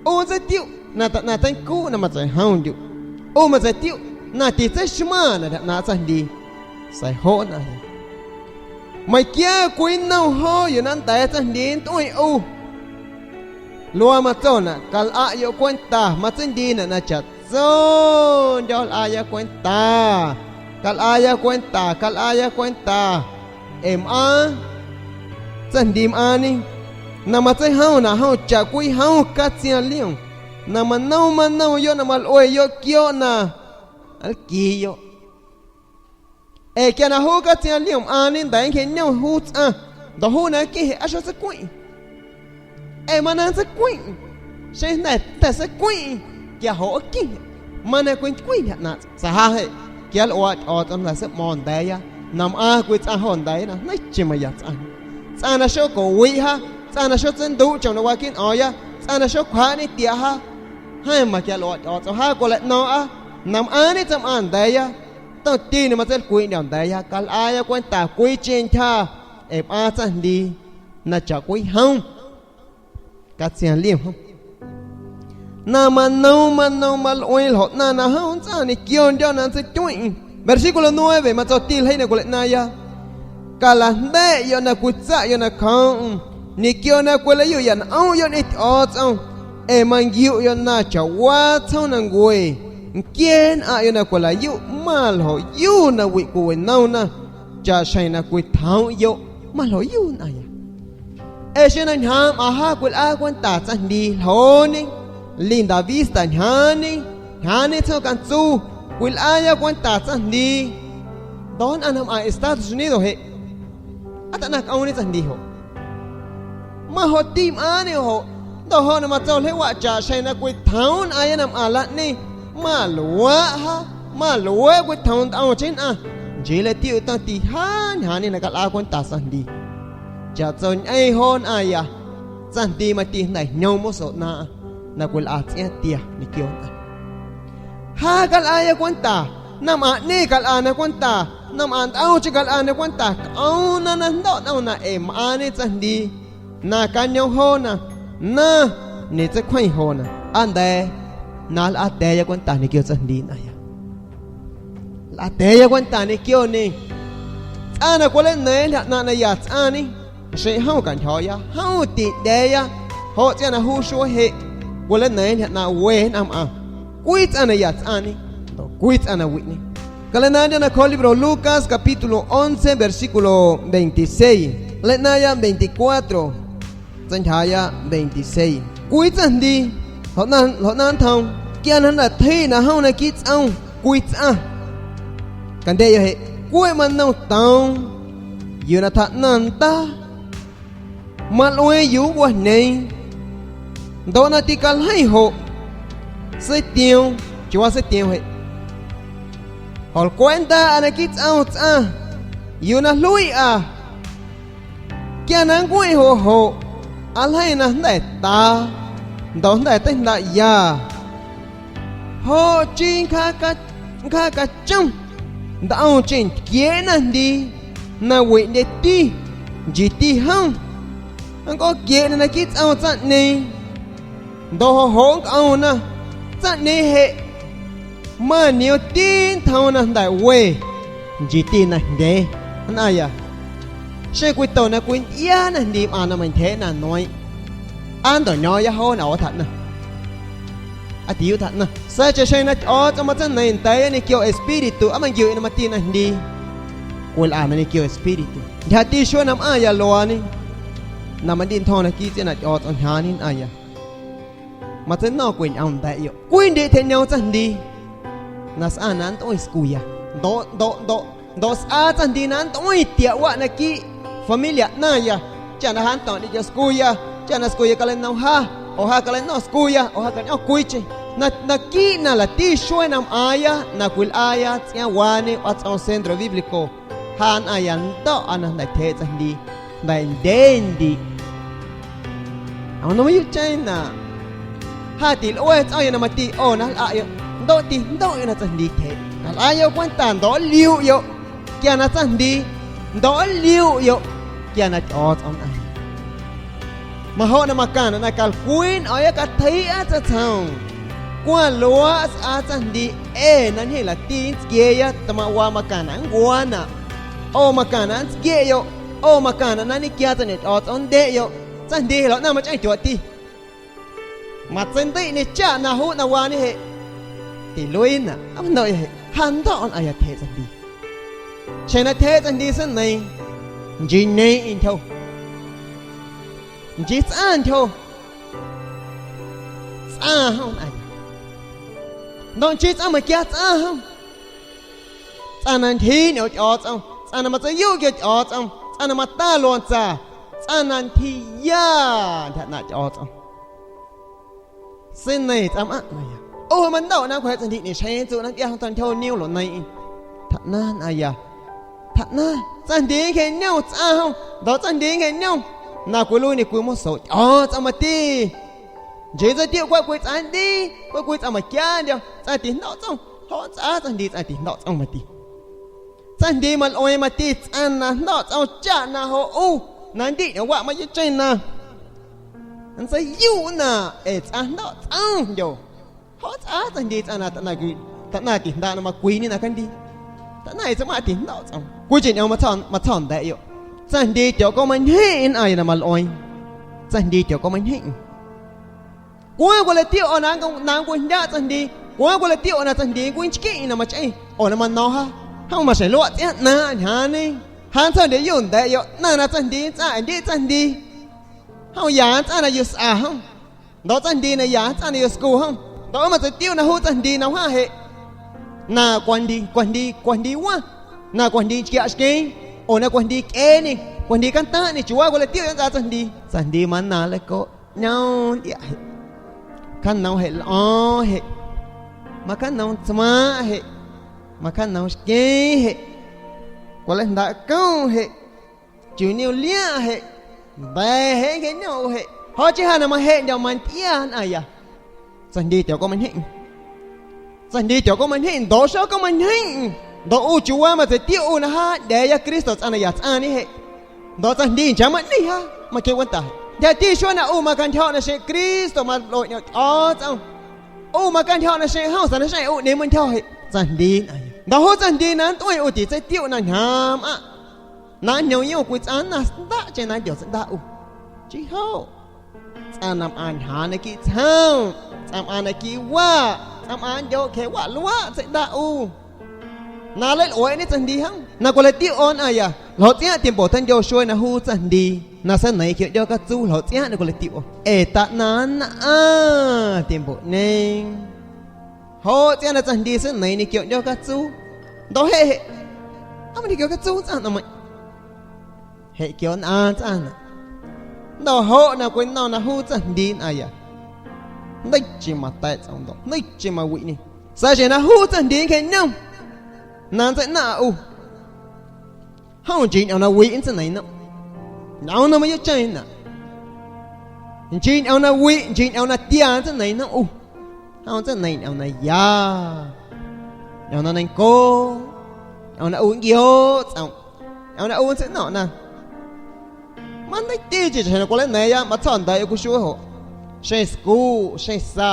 U txeeb tiuj na ta na txeeb kub na ma txeeb hooj ntu. U ma txeeb tiuj na tis txeeb shma na ta na txaj hndi. Xaiv hob na ya. Mai kiab kub ib nauj hob yuav nab ntais txaj hndi ntxwj u. Luag mas txog na ka la yog kuentas mas txaj hndi na na tsa txog nco la yog kuentas. Ka la yog kuentas, ka la yog kuentas. Es mab txaj hndi mab ni. Na mas txeeb hooj na hooj tsam kub ib hooj kab txia liaj. Na mas nauj mas nauj yom, na mas lue yom, kiob na kis yom. Es kiag na hub kab txia liaj mab ni ntais nki nyooj hub txaj. Ntawm hub na kij es ab sab txeeb kueem. Es mas na txeeb kueem. Seb ntawm txeeb kueem kiag hauv kij. Mas na kub kueem na xav hab he. Kiag ua cov txoj ntawd xwb mos ntais yab. Na mab kub txaj hauj ntais na neb tsis mas yog txaj. Txaj na sab kaum vim hab, txaj na sab txeeb ntuj tsoom na ua kib no yab, txaj na sab khuav ni tiav hab. Hab mas kiag ua cov txoj hab kua la no ab. Na mab ni txaj mab ntais yab. Tau ti nws mas txeeb kub ntaus ntais yab, ka la yog kuentas kub tsis ncha. Es mab txaj hndi na tsam kub ib hooj kab txia liaj. Na mas nauj mas nauj mas lue hauv na na hauj txaj ni kiag nco na txeeb kueem. Versículo nueve mas txog tij laug na kua la na yab. Ka la ntev yom na kub txaj yom na khoom. Ni kiag na kua la yum yam na oob yom ni cov txoj. Es mas nkim yom na tsam ua txhob na nkwes. Nkiag na yom na kua la yum maj lug yug na vim kub ua nauj na. Tsam seem na kub thaum yom maj lug yug na yab. Es seb na hnyav mas hab kub la kuentas txaj hndi hlo ni. Li nta vista hnyav ni, hnyav ni txhob ka txuj, kub la yog kuentas txaj hndi. Ntawd na na mas Estados Unidos he. Ab ta na koob ni txaj hndi hauv. Maj hauv tij mab ni hauv. Ntawm hauv na mas txaus hleb vam tsam seem na kub thaum na yab na mas la ni. Maj luag hab, maj luag kub thaum ntau tseeb na. Ntsis le tij u tau ti hab hnyav ni na ka la kuentas txaj hndi. Tsam txaus nyab hauv na yab. Txaj hndi mas ti ntawm nyoog muab xaus na. Na kub la txiab tiag ni kiag na. Hab ka la yog kuentas, na mas nej ka la na kuentas, na mas ntau tsis ka la na kuentas, koob na na ntau ntau na es mab ni txaj hndi. Na kab nyob hauv na, na nis txeeb kheej hauv na, ab ntais na la tev yog kuentas ni kiag txaj hndi na yab. La tev yog kuentas ni kiag ni. Txaj na kua le nev hla na na yam txaj ni. Seb hauj kam nchov yab, hauj tim ntev yab, hauv txiaj na hub suab hem, kua le nev hla na ua na mas. Kub txaj na yam txaj ni, kub txaj na vim ni. Ka le na nco na kho libro Lucas capítulo once versículo veintiséis, le na yam veinticuatro. Txawm ncha yam veintiséis. Kub txaj hndi, hloov na thoob, kiag na ntawm thib na hauj na kib txaj, kub txaj. Ka nte yog hem, kub mas ntaus tau, yus na tham na ntag, mas lub yus ua hneev, ntawm na ti ka lheej hauv, xwb tiag, tsis ua xwb tiag hem. Hos kub ntag a na kib txaj txaj, yus na hlub a. Kiag na nkuj hauv hauv, a lheej na ntawm tav, ntaus ntawm tej ntawm yam, hos tsis nkhab ka tsoog, ntawm tseem kiav na hndi, na vim nte tij, ntsis tij hoob, nkoj kiav na na kib txaj txaj ne, ntaus hauv hauv nkoj na, txaj ne hem, mas niag tib nthoo na ntawm ves, ntsis tij na ntev na yom. Seb kub tau na kub iab na hndi mas na mas ntev na nuav, ab ntawm nyob yab hauv na ua tham na. Ab tis yub tham na, xav tsam seem na cov txoj mas txaj nees ntev yab ni kiag espíritu, ab mas nkim na mas tij na hndi. Kub la mas ni kiag espíritu, ncha tij suab na mas yog luag ni, na mas nti nthoo na kib txiaj na cov txoj hnyav ni na yom. Mas txawm noj kub nyob ntawm yom, kub nti thiaj nyob txaj hndi. Na xab na ntxuaj skuya, ntawm ntawm ntawm ntawm xab txaj hndi na ntxuaj tiam vaj na kib familia na yom. Tsam na hab tom ni cov skuya, tsam na skuya ka le noj hab, hos hab ka le noj skuya, hos hab ka nyob kub tsev. Na kib na lam tij suab na mas yab, na kub la yab txiab ua ni ua txoov centro bíblico. Hab na yog ntawm a na ntawm thev txaj hndi, ntawm ntev nti. Au, no mas yug tseeb na, hab tim luaj txoj yog na mas tim o na la yom, ntawm tim ntawm yog na txaj hndi thev, na la yog kuab tas ntawm liub yom, kiag na txaj hndi, ntawm liub yom. Kia na ch'ots'on a. Ma ho na ma kana na kal kwin oya ka thi'a tsa tsaon. Kwa lua sa a tsa ndi e na nhi la tin tskiya ta ma wa ma kana ngwana. O ma kana tskiyo. O ma kana na ni kia tsa ni ch'ots'on deyo. Tsa ndi lo na ma ch'en chwa ti. Ma tsen di ni cha na hu na wa ni he. Ti lui na. Am no he. Han do on aya the tsa ndi. Che na the tsa ndi sen nei. Nji nei in tho. Nji tsa in tho. Tsa hon aya. Ndon chi tsa ma kia tsa hon. Tsa na nthi ni o ch'ots'on. Tsa na ma tsa yu ki o ch'ots'on. Tsa na ma ta lon tsa. Tsa na nthi ya. Tha na ch'ots'on. Sen nei ts'am a na ya. O ma ndo na kwe tsa ndi ni shen tsu na kia hon tan tho niu lo nei. Tha na na ya. Tha na. Tsa ndi ke niu tsa hon. Do tsa ndi ke niu. Na kwe lu ni kwe mo so. O tsa ma ti. Nji tsa ti kwa kwe tsa ndi. Kwa kwe tsa ma kia ndio. Tsa ti ndo tsa. Ho tsa tsa ndi tsa ti ndo tsa ma ti. Tsa ndi ma lo ma ti tsa na ndo tsa cha na ho u. Na ndi na wa ma yi chen na. An sa yu na e tsa ndo tsa ndio. Ho tsa tsa ndi tsa na ta na gui. Ta na ti nda na ma kwi ni na kan di. Ta na e tsa ma ti ndo tsa. Kwi chin yo ma tsa ma tsa nda yo. Tsa ndi tyo ko ma nhi in a yi na ma lo. Tsa ndi tyo ko ma nhi in. Kwen kwen le ti o na kwen na kwen nda tsa ndi. Kwen kwen le ti o na tsa ndi kwen chiki in na ma chai. O na ma no ha. Ha ma shen lo tsa na nya ni. Han tsa ndi yo nda yo. Na na tsa ndi tsa ndi tsa ndi. Ha ya tsa na yo sa ha. Ndo tsa ndi na ya tsa na yo sku ha. Ndo ma tsa ti o na hu tsa ndi na ha he. Na kwen ndi kwen ndi kwen ndi wa. Na kwen ndi chiki a chiki. O na kwen ndi ke ni. Kwen ndi kan ta ni chwa kwen le ti o ya tsa tsa ndi. Tsa ndi ma na le ko. Nyaw ya he. Kan naw he lo he. Ma kan naw tsma he. Ma kan naw shke he. Kwa le nda ko he. Chu ni lia he. Ba he ke nyaw he. Ho chi ha na ma he nyaw man tia na ya. Tsa ndi tyo ko ma nhi. Tsa ndi tyo ko ma nhi. Ndo sho ko ma nhi. Ndo u chu wa ma tsa ti u na ha. De ya Kristo tsa na ya tsa ni he. Ndo tsa ndi cha ma ni ha. Ma ke wan ta he. Ya ti sho na u ma kan tyo na she Kristo ma lo nyo o tsa. U ma kan tyo na she ha sa na she u ni ma tyo he. Tsa ndi na ya. Ndo ho tsa ndi na tui u ti tsa ti u na nyam a. Na nyo yo kwi tsa na da che na dio tsa da u. Chi ho. Ts'an nam an han ki tsao. Ts'an nam an ki wa. Ts'an nam an yo ke wa lwa tse da u. Na le lo ni tsan di han. Na ko le ti on aya. Lo tsi a tiempo tan yo shwe na hu tsan di. Na sa nai kyo yo ka tsu lo tsi a na ko le ti o. E ta na na a tiempo ne. Ho tsi a na tsan di sa nai ni kyo yo ka tsu. Do he he. Am ni kyo ka tsu ts'an nam. He kyo na ts'an na. Ndo ho na kwen no na hu tsan di na ya. Ndai chi ma tai ts'an do. Ndai chi ma wi ni. Sa she na hu tsan di ke nyam. Na tsan na u. Ho jin na wi tsan nai na. Na na ma ya chai na. Jin na wi, jin na tia tsan nai na u. Ho tsan nai na ya. Na na nai ko. Na u ngyo ts'an. Aw na un tsi no na. Man dai ti chi chi na ko le ne ya ma tson dai ku shu ho. Shen sku, shen sa.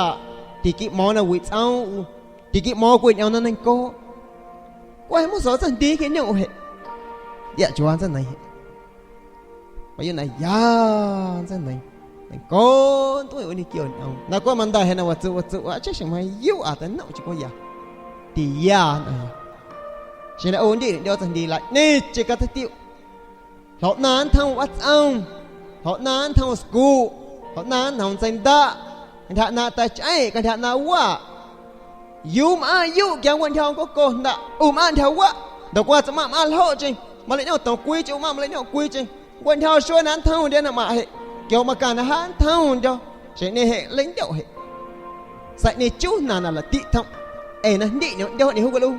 Ti ki mo na wi tsao u. Ti ki mo ku nyaw na nen ko. Kwa mo so tsan di ke nyaw he. Ya chwa tsan nai he. Ma yu na ya tsan nai. Nen ko tu u ni kyo nyaw. Na ko man dai he na wa tsu wa tsu wa che shen ma yu a ta no chi ko ya. Ti ya na ya. Shen na un di nyaw tsan di la. Ni chi ka ta ti. Hlo nan thang wat ang. Hlo nan thang sku. Hlo nan thang tseng da. Kan thak na ta chai, kan thak na wa. Yum a yu kyang wan thang ko ko na. Um an thang wa. Da kwa tsama ma hlo ching. Ma le nyo tong kui ching, ma ma le nyo kui ching. Wan thang shwa nan thang de na ma he. Kyo ma kan han thang de. She ne he leng de he. Sa ne chu na na la ti thang. E na ndi nyo de ne hu ko lu.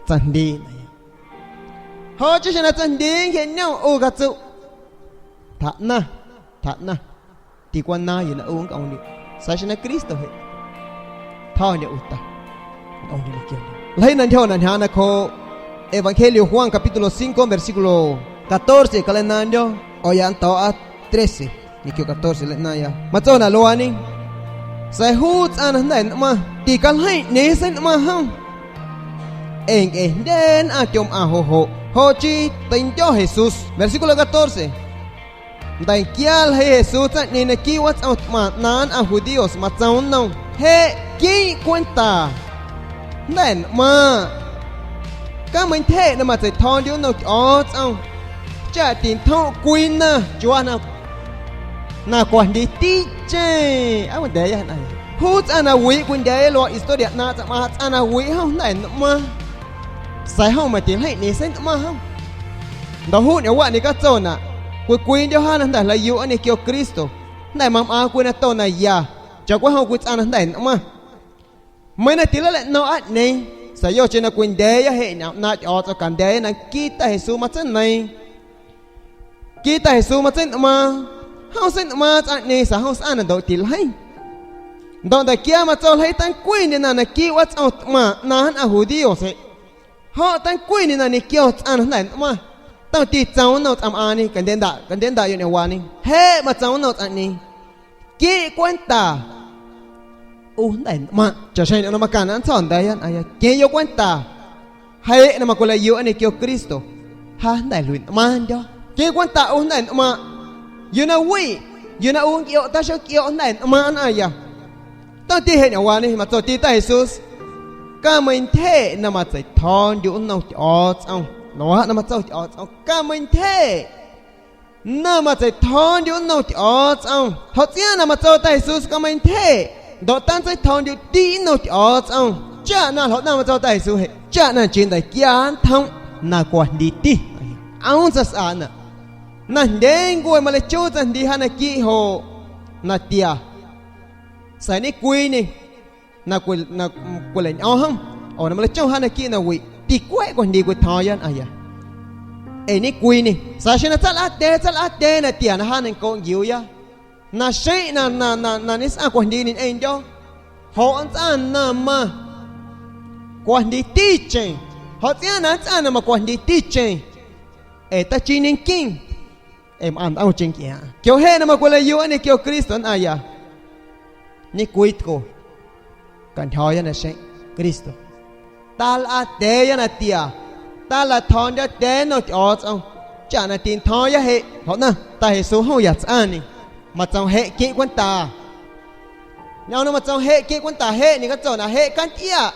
Tsan di na ya. Ho chi shi na tsan di ke nyong u ka tsu. Tha na, tha na. Ti kwa na yi na u ka ong ni. Sa shi na Kristo he. Tha ni u ta. Ong ni ke. Lai na thyo na nya na ko. Evangelio Juan capítulo cinco, versículo Catorce ka le nani yo, o ya to a trece. Ni kio catorce le nani ya. Ma tso na lo ani. Sai hu tsana ndai nma. Ti ka lai ni sai nma ha. En ke den a tiom a ho ho. Ho chi tin yo Jesús. Versículo catorce. Ndai kial hai Jesús tsa ni na ki wa tsao tma nan a judíos ma tsao no. He ki kuenta. Ndai nma. Ka mai the na ma tsai thon di no ki o tsao. Cha tin thon kuina. Chua na. Na kwah ndi ti che. A kwah ndi ya na. Hu tsana wi kwah ndi lo historia na tsama tsana wi ho ndai nma. Sai ho ma ti lai ni sai nma ho. Ndo hu ni wa ni ka tso na. Kwi kwi ndi ha na ndai la yu ani kio Kristo. Ndai mam a kwi na to na ya. Cha kwi ho kwi tsana ndai nma. Mai na ti la le no a ni. Sai yo che na kwi ndi ya he na na o tso kan ndi na kita Jesús ma tsa nai. Kita Jesús ma tsen tma. Hao tsen tma tsa ni sa hao sa na do ti lai. Do da kia ma tso lai tan kwi ni na na ki wa tso tma na han a judío se. Ho tan kwi ni na ni kio tsa na ndai tma. Tao ti tso no tsa ma ni kan den da, kan den da yo ni wa ni. He ma tso no tsa ni. Ki kuenta. U ndai nma. Cha shai na ma kan an tso ndai yan aya. Ki yo kuenta. Hai na ma kula yu ani kio Kristo. Ha ndai lui nma ndo. Ki kuenta u ndai nma. Yu na wi. Yu na u kio ta sho kio ndai nma an aya. Tao ti he ni wa ni ma tso ti ta Jesús. Ka mai the na ma tsai thon di u no ti o tsao. No ha na ma tso ti o tsao. Ka mai the. Na ma tsai thon di u no ti o tsao. Ho tsia na ma tso ta Jesús ka mai the. Do tan tsai thon di u ti no ti o tsao. Cha na ho na ma tso ta Jesús he. Cha na chin da kian thon. Na kwah ndi ti. Aun sa sa na. Na ndeng kwe ma le chu tsa ndi ha na ki ho. Na tia. Sa ni kwi ni. Na kwi, na kwi le nyo ham. O na ma le chon ha na ki na wi. Ti kwe kwah ndi kwi thon yan aya. E ni kwi ni. Sa shi na tsal a te, tsal a te na tia na ha na ko ngiu ya. Na shi na, na, na, na ni sa kwah ndi ni en yo. Ho an tsa na ma. Kwah ndi ti chen. Ho tsia na tsa na ma kwah ndi ti chen. E ta chi nin kin. Em an au ching kia. Kio he na ma kula yu ani kio Kristo an aya. Ni kwit ko. Kan thao ya na she Kristo. Tal a te ya na tia. Tal a thon ya te no ti o tsao. Cha na tin thon ya he. Ho na. Ta Jesús ho ya tsani. Ma tsao he ki kuenta. Nyao no ma tsao he ki kuenta he ni ka tso na he kan tia.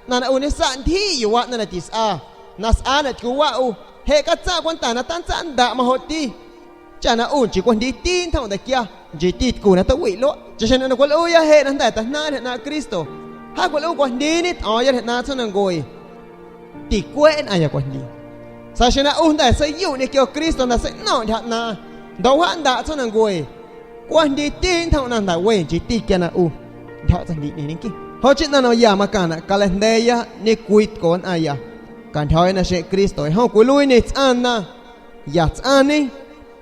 Na na u ni sa ndi yu wa na na ti sa. Na sa na ti ku wa u. He ka tsa kuenta na tan tsa nda ma ho ti. Cha na u chi kwah ndi ti thon da kia. Chi ti ku na ta wi lo. Cha shen na kwah u ya he na nda ta na na Kristo. Ha kwah u kwah ndi ni o ya na tso na ngoi. Ti kwe na ya kwah ndi. Sa shen na u nda sa yu ni kio Kristo na sa no ya na. Ndo ha nda tso na ngoi. Kwah ndi ti thon na nda wen chi ti kia na u. Ndo tsa ndi ni ni ki. Ho chi na no ya ma ka na ka le nde ya ni kwit ko na ya. Kan thao na she Kristo. Ho kwi lui ni tsa na. Ya tsani.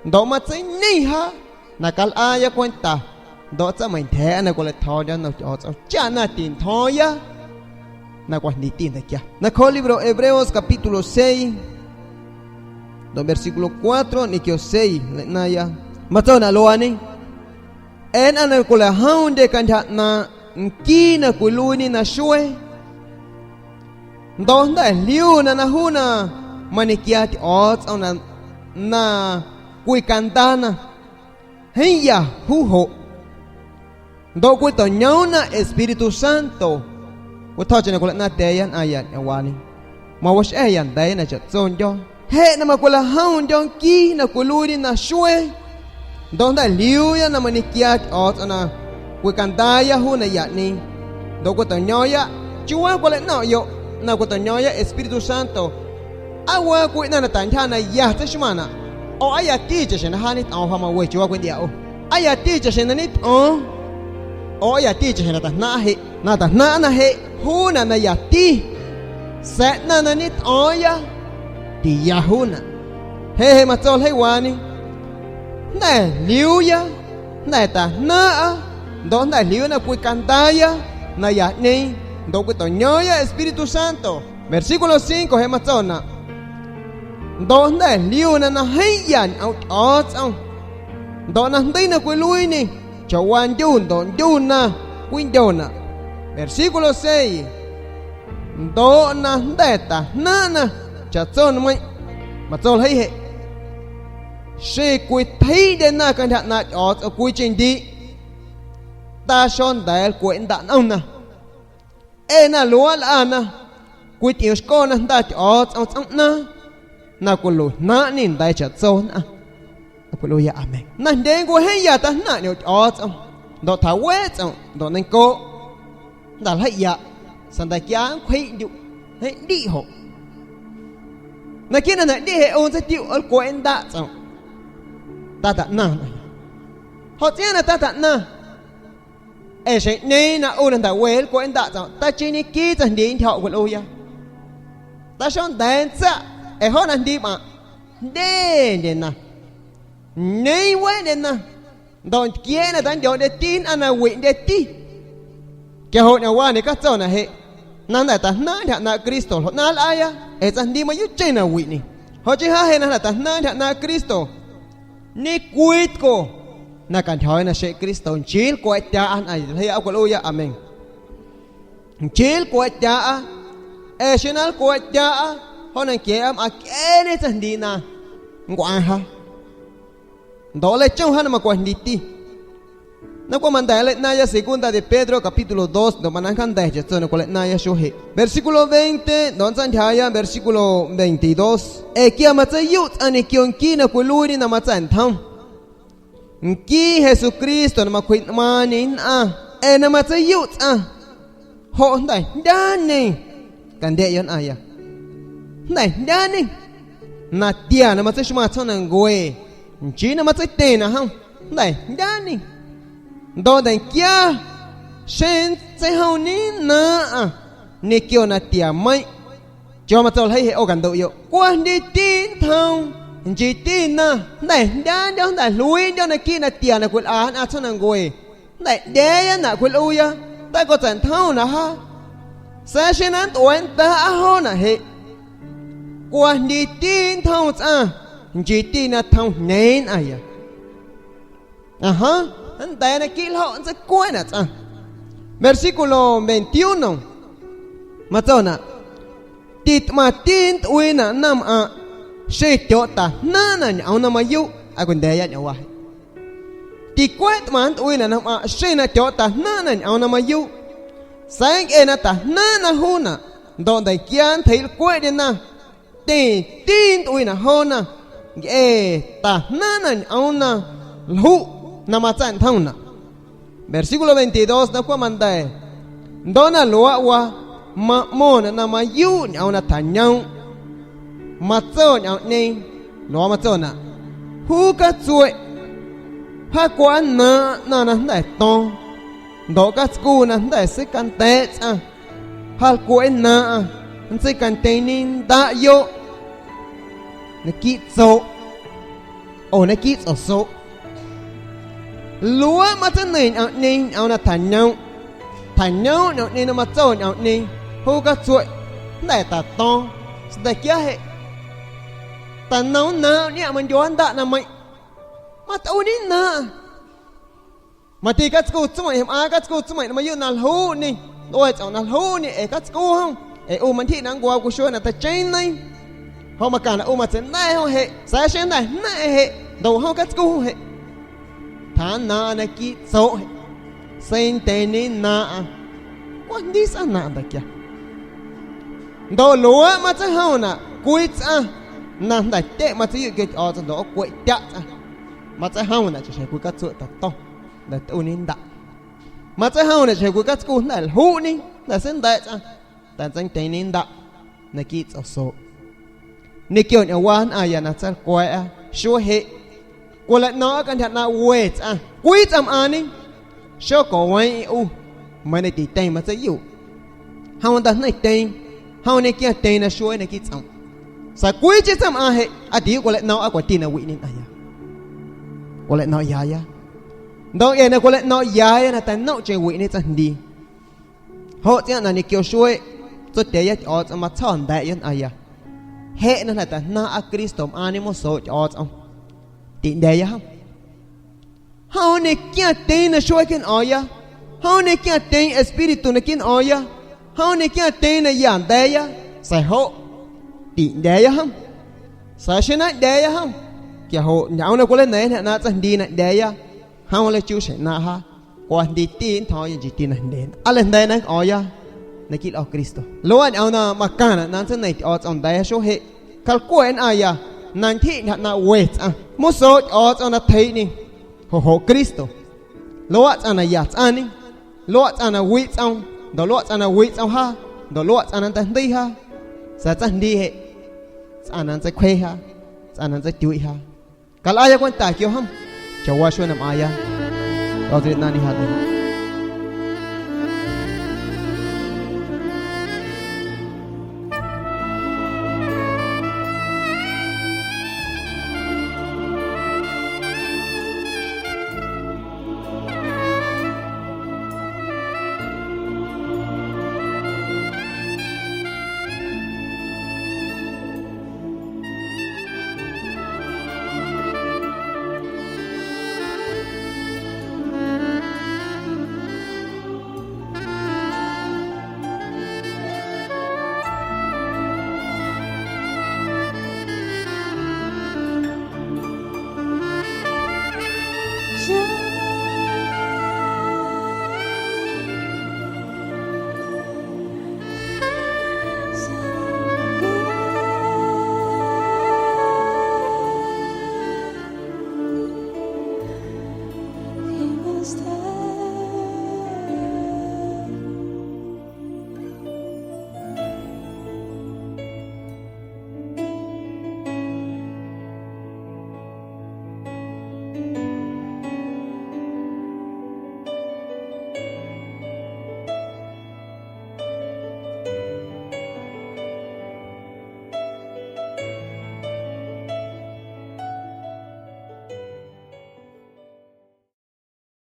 Ndo ma tsa ni ha. Na kal a ya kuenta. Ndo tsa mai the na kula thon ya no o tso. Cha na tin thon ya. Na kwah ndi tin da kia. Na ko libro Hebreos capítulo seis. Do versículo cuatro ni kio seis. Le na ya. Ma tso na lo ani. En ana kula haun de kan tha na nki na kwi lui ni na shwe. Ndo nda liu na na hu na ma ni kia ti o tsao na na kwi kanda na. Hin ya hu ho. Ndo kwi to nyao na Espíritu Santo. Kwi tho chi na kula na te yan aya ya wa ni. Ma wa she ya nda na cha tson yo. He na ma kula haun yo nki na kwi lui ni na shwe. Ndo nda liu ya na ma ni kia ti o tsao na. Kwi kanda ya hu na ya ni. Ndo kwi to nyao ya. Chi wa kula no yo. Na kwi to nyao ya Espíritu Santo. A wa kwi na na ta ntha na ya tsa shima na. O a ya ti cha shen na ha ni to ha ma we chi wa kwi ndi ya o. A ya ti cha shen na ni to. O a ya ti cha shen na ta na he. Na ta na na he. Hu na na ya ti. Sa na na ni to ya. Ti ya hu na. He he ma tso le wa ni. Nda liu ya. Nda ta na a. Ndo nda liu na kwi kanda ya. Na ya ni. Ndo kwi to nyao ya Espíritu Santo. Versículo cinco he ma tso na. Nto ntaij liuna na hiyas nyob tyob ts'ob. Nto na nti na kwi lub ni, chawaj ncuj nto ncuj na kwv ncaws na. Versículo seis. Nto na ntaij tas hnab na, chas txog na meej, mas txog lhib hem. Sij kwi thib de na ka nrha na tyob ts'ob kwi tsis nti. Tag sab ntawd kws ntam noj na. Es na luag la na, kwi tim yuv skoj na ntaij tyob ts'ob txob nab, na kws lug hnab ni ntawd tsa txog na. Amen. Nag ntev nkaus hib yam tas hnab nyob tyob ts'ob, nto thav web ts'ob, nto nees ko, ntaij lhib yam, xav ntawd kiag nkhwv ncuj, hib dim hauv. Na kiag na ntawm dim hem u ntxeev tiuj kws ntam ts'ob, tag tas nag na. Hov txiab na tag tas nag. Es seev neeb na u na ntawm web kws ntam ts'ob, tag tsis ni kib txog hndi nrho kws lub yag. Tag sab ntawd ntxaj, es hov na hndi mas deb nte na, neeb web nte na, nto kiag na tag nco nte tib na, na wim nte tib. Ces hauv nyuam vaj ni koj txawj na hem, nag ntaij tas hnab nrha na Kristo hluas nab lab yag, es txog hndi mas yuav tseg na wim ni. Hov tsis hab hem nag ntaij tas hnab nrha na Kristo, ni kwi txhua, na kam nrho na sem Kristo ntsib kws cab na, hli kws lub yag. Amen. Ntsib kws cab, es sib nab kws cab, hov na kev mas kev ni txog hndi na, nkaus hab. Nto lej tsoog hab no mas kws hndi tib. Nab kuj mas ntais lej nab yog Segunda de Pedro capítulo dos, nto mas nab khab ntais tsis txog no kws lej nab yog suab hem. Versículo veinte, nto ntxaj nrha yog versículo veintidós. Es kiag mas txawj yuj ts'aj ni kiag nkig no kws lub ni no mas txawj nthoob. Nkig Jesucristo no mas khuv ma ni na, es no mas txawj yuj ts'aj hauv ntaij nrab neeg. Kav nte yuav na yog ntaij nrab neeg. Nas tias no mas txawj sib maj txhob na nkaus, ntsib no mas txawj teg na hauv ntaij nrab neeg. Nto ntawm kiag, seb txawj hauj ni na, ni kiag nas tias meej. Tso mas txog lhib hem ua kam ntu yom, kws hndi tib nthoob, ntsis tib nag, ntaij nrab ncob ntaij hluv ncob na kib nas tias na kws a na txhob na nkaus, ntaij deb yab na kws lub yag, tab kws txawj nthoob na hab. Xav seb nab tuav ntag ab hov na hem, kws hndi tib nthoob ts'aj, ntsis tib nag thoob hneev na yog. Aha, ntaij na kib hlob ntxeev kuab na ts'aj. Versículo veintiuno mas txog na, tim mas tib ntxwv na naj mam, seb cov tas hnab na nyoob no mas yub. A kuv ntes yam nyuam vaj, tim kuab mas ntxwv na naj mam, seb na cov tas hnab na nyoob no mas yub. Xaiv nk'e na tas hnab na hub na, nto ntawm kiag nthwv kuab di na, tim tib ntxwv na hov na, nk'e tas hnab na nyoob na hub, no mas txawj nthoob na. Versículo veintidós na kuj mas ntais, nto na luag ua, mas mog na no mas yub nyoob na thaj nyob, mas txawj nyoob neej. Luag mas txawj na, hub kab txuj, hab kua na, na ntaij tog, nto kab txuj na ntaij xwb kab ntev ts'aj, hab kua na ntxwb kab teev ntaub yub, nws kib txaus, o nws kib txaus xub. Luag mas txawj neeg nyoob neej nyoob na thaj nyob, thaj nyob nyoob neej no mas txawj nyoob neej, hub kab txuj, ntaij tas tog, ntaij kiag hem, tas noog na niaj mas ncuav ntam na meej, mas tas u nib na. Mas tim kab txuj txuj meem, mas kab txuj txuj meem no mas yub nag hlub ni, ntuj txaus nag hlub ni es kab txuj hoob, es u mas nthim nab nkuav kuv suab na tas tseeb neeb. Hov mas kam na u mas txawm ntaij hoob hem, xav seb ntaij hnab hem, ntaus hoob kab txuj hoob hem. Thaj na na kib txaus hem, xeeb teev nib na, kuaj ntib xab na ntawd kiag. Ntaus luag mas txawj hoob na, kub ts'aj, nag ntaij teb mas txawj yub kiag cov txawj ntaus kuaj cab ts'aj, mas txawj hoob na tsis sawv kub kab txuj tas tog, ntaij u nib ntam. Mas txawj hoob na tsis sawv kub kab txuj ntaij hlub ni, ntaij xwb ntaij ts'aj, tas ntxeev teev nib ntam, nws kib txaus xub. Nws kiag nyuam vaj na yog nag txawj kuaj suab hem. Kuv lam no kab nrhav na ua ts'aj, kub ts'aj mas ni, suab kom ua ib ub, mas nws tiv teeg mas txawj yub. Hoob ntag neej teeg, hoob nws kiag teeg na suab nws kib txoos. Xav kub tsaj tsaj mas hem, a tiv kuv lam no ab kuv tig na wim ni na yog. Kuv lam no yog yab. Ntau es na kuv lam no yog yab na tas nooj tseem wim ni txaj hndi. Hov txij na nws kiag suab, txoj cai yog cov txaj mas txhoj ntawm yog na yog. Heg na hlat tag hna a Kristo, ma ni mosov ch'o ts'on. Tiq nde ya ham. Hawni kian ten na sho kin oya. Hawni kian ten Espíritu na kin oya. Hawni kian ten na ya nde ya. Sa ho. Tiq nde ya ham. Sa shi na nde ya ham. Kia ho nya awna kole na na tsa ndi na nde ya. Haw le chu she na ha. Kwa ndi ti ntho yin ji ti na nde. Ale nde na oya. Na kil o Kristo. Lo an awna ma kana na tsa na o ts'on nde ya sho he. Kal kwen aya. Na nthi na na we tsa. Mosov o ts'on na thei ni. Ho ho Kristo. Lo a ts'an na ya ts'an ni. Lo a ts'an na wi ts'on. Ndo lo a ts'an na wi ts'on ha. Ndo lo a ts'an na ta ndi ha. Sa tsa ndi he. Ts'an na tsa kwe ha. Ts'an na tsa tui ha. Kal aya kwan ta kyo ham. Cha wa shwe nam aya. Lo trit na ni ha.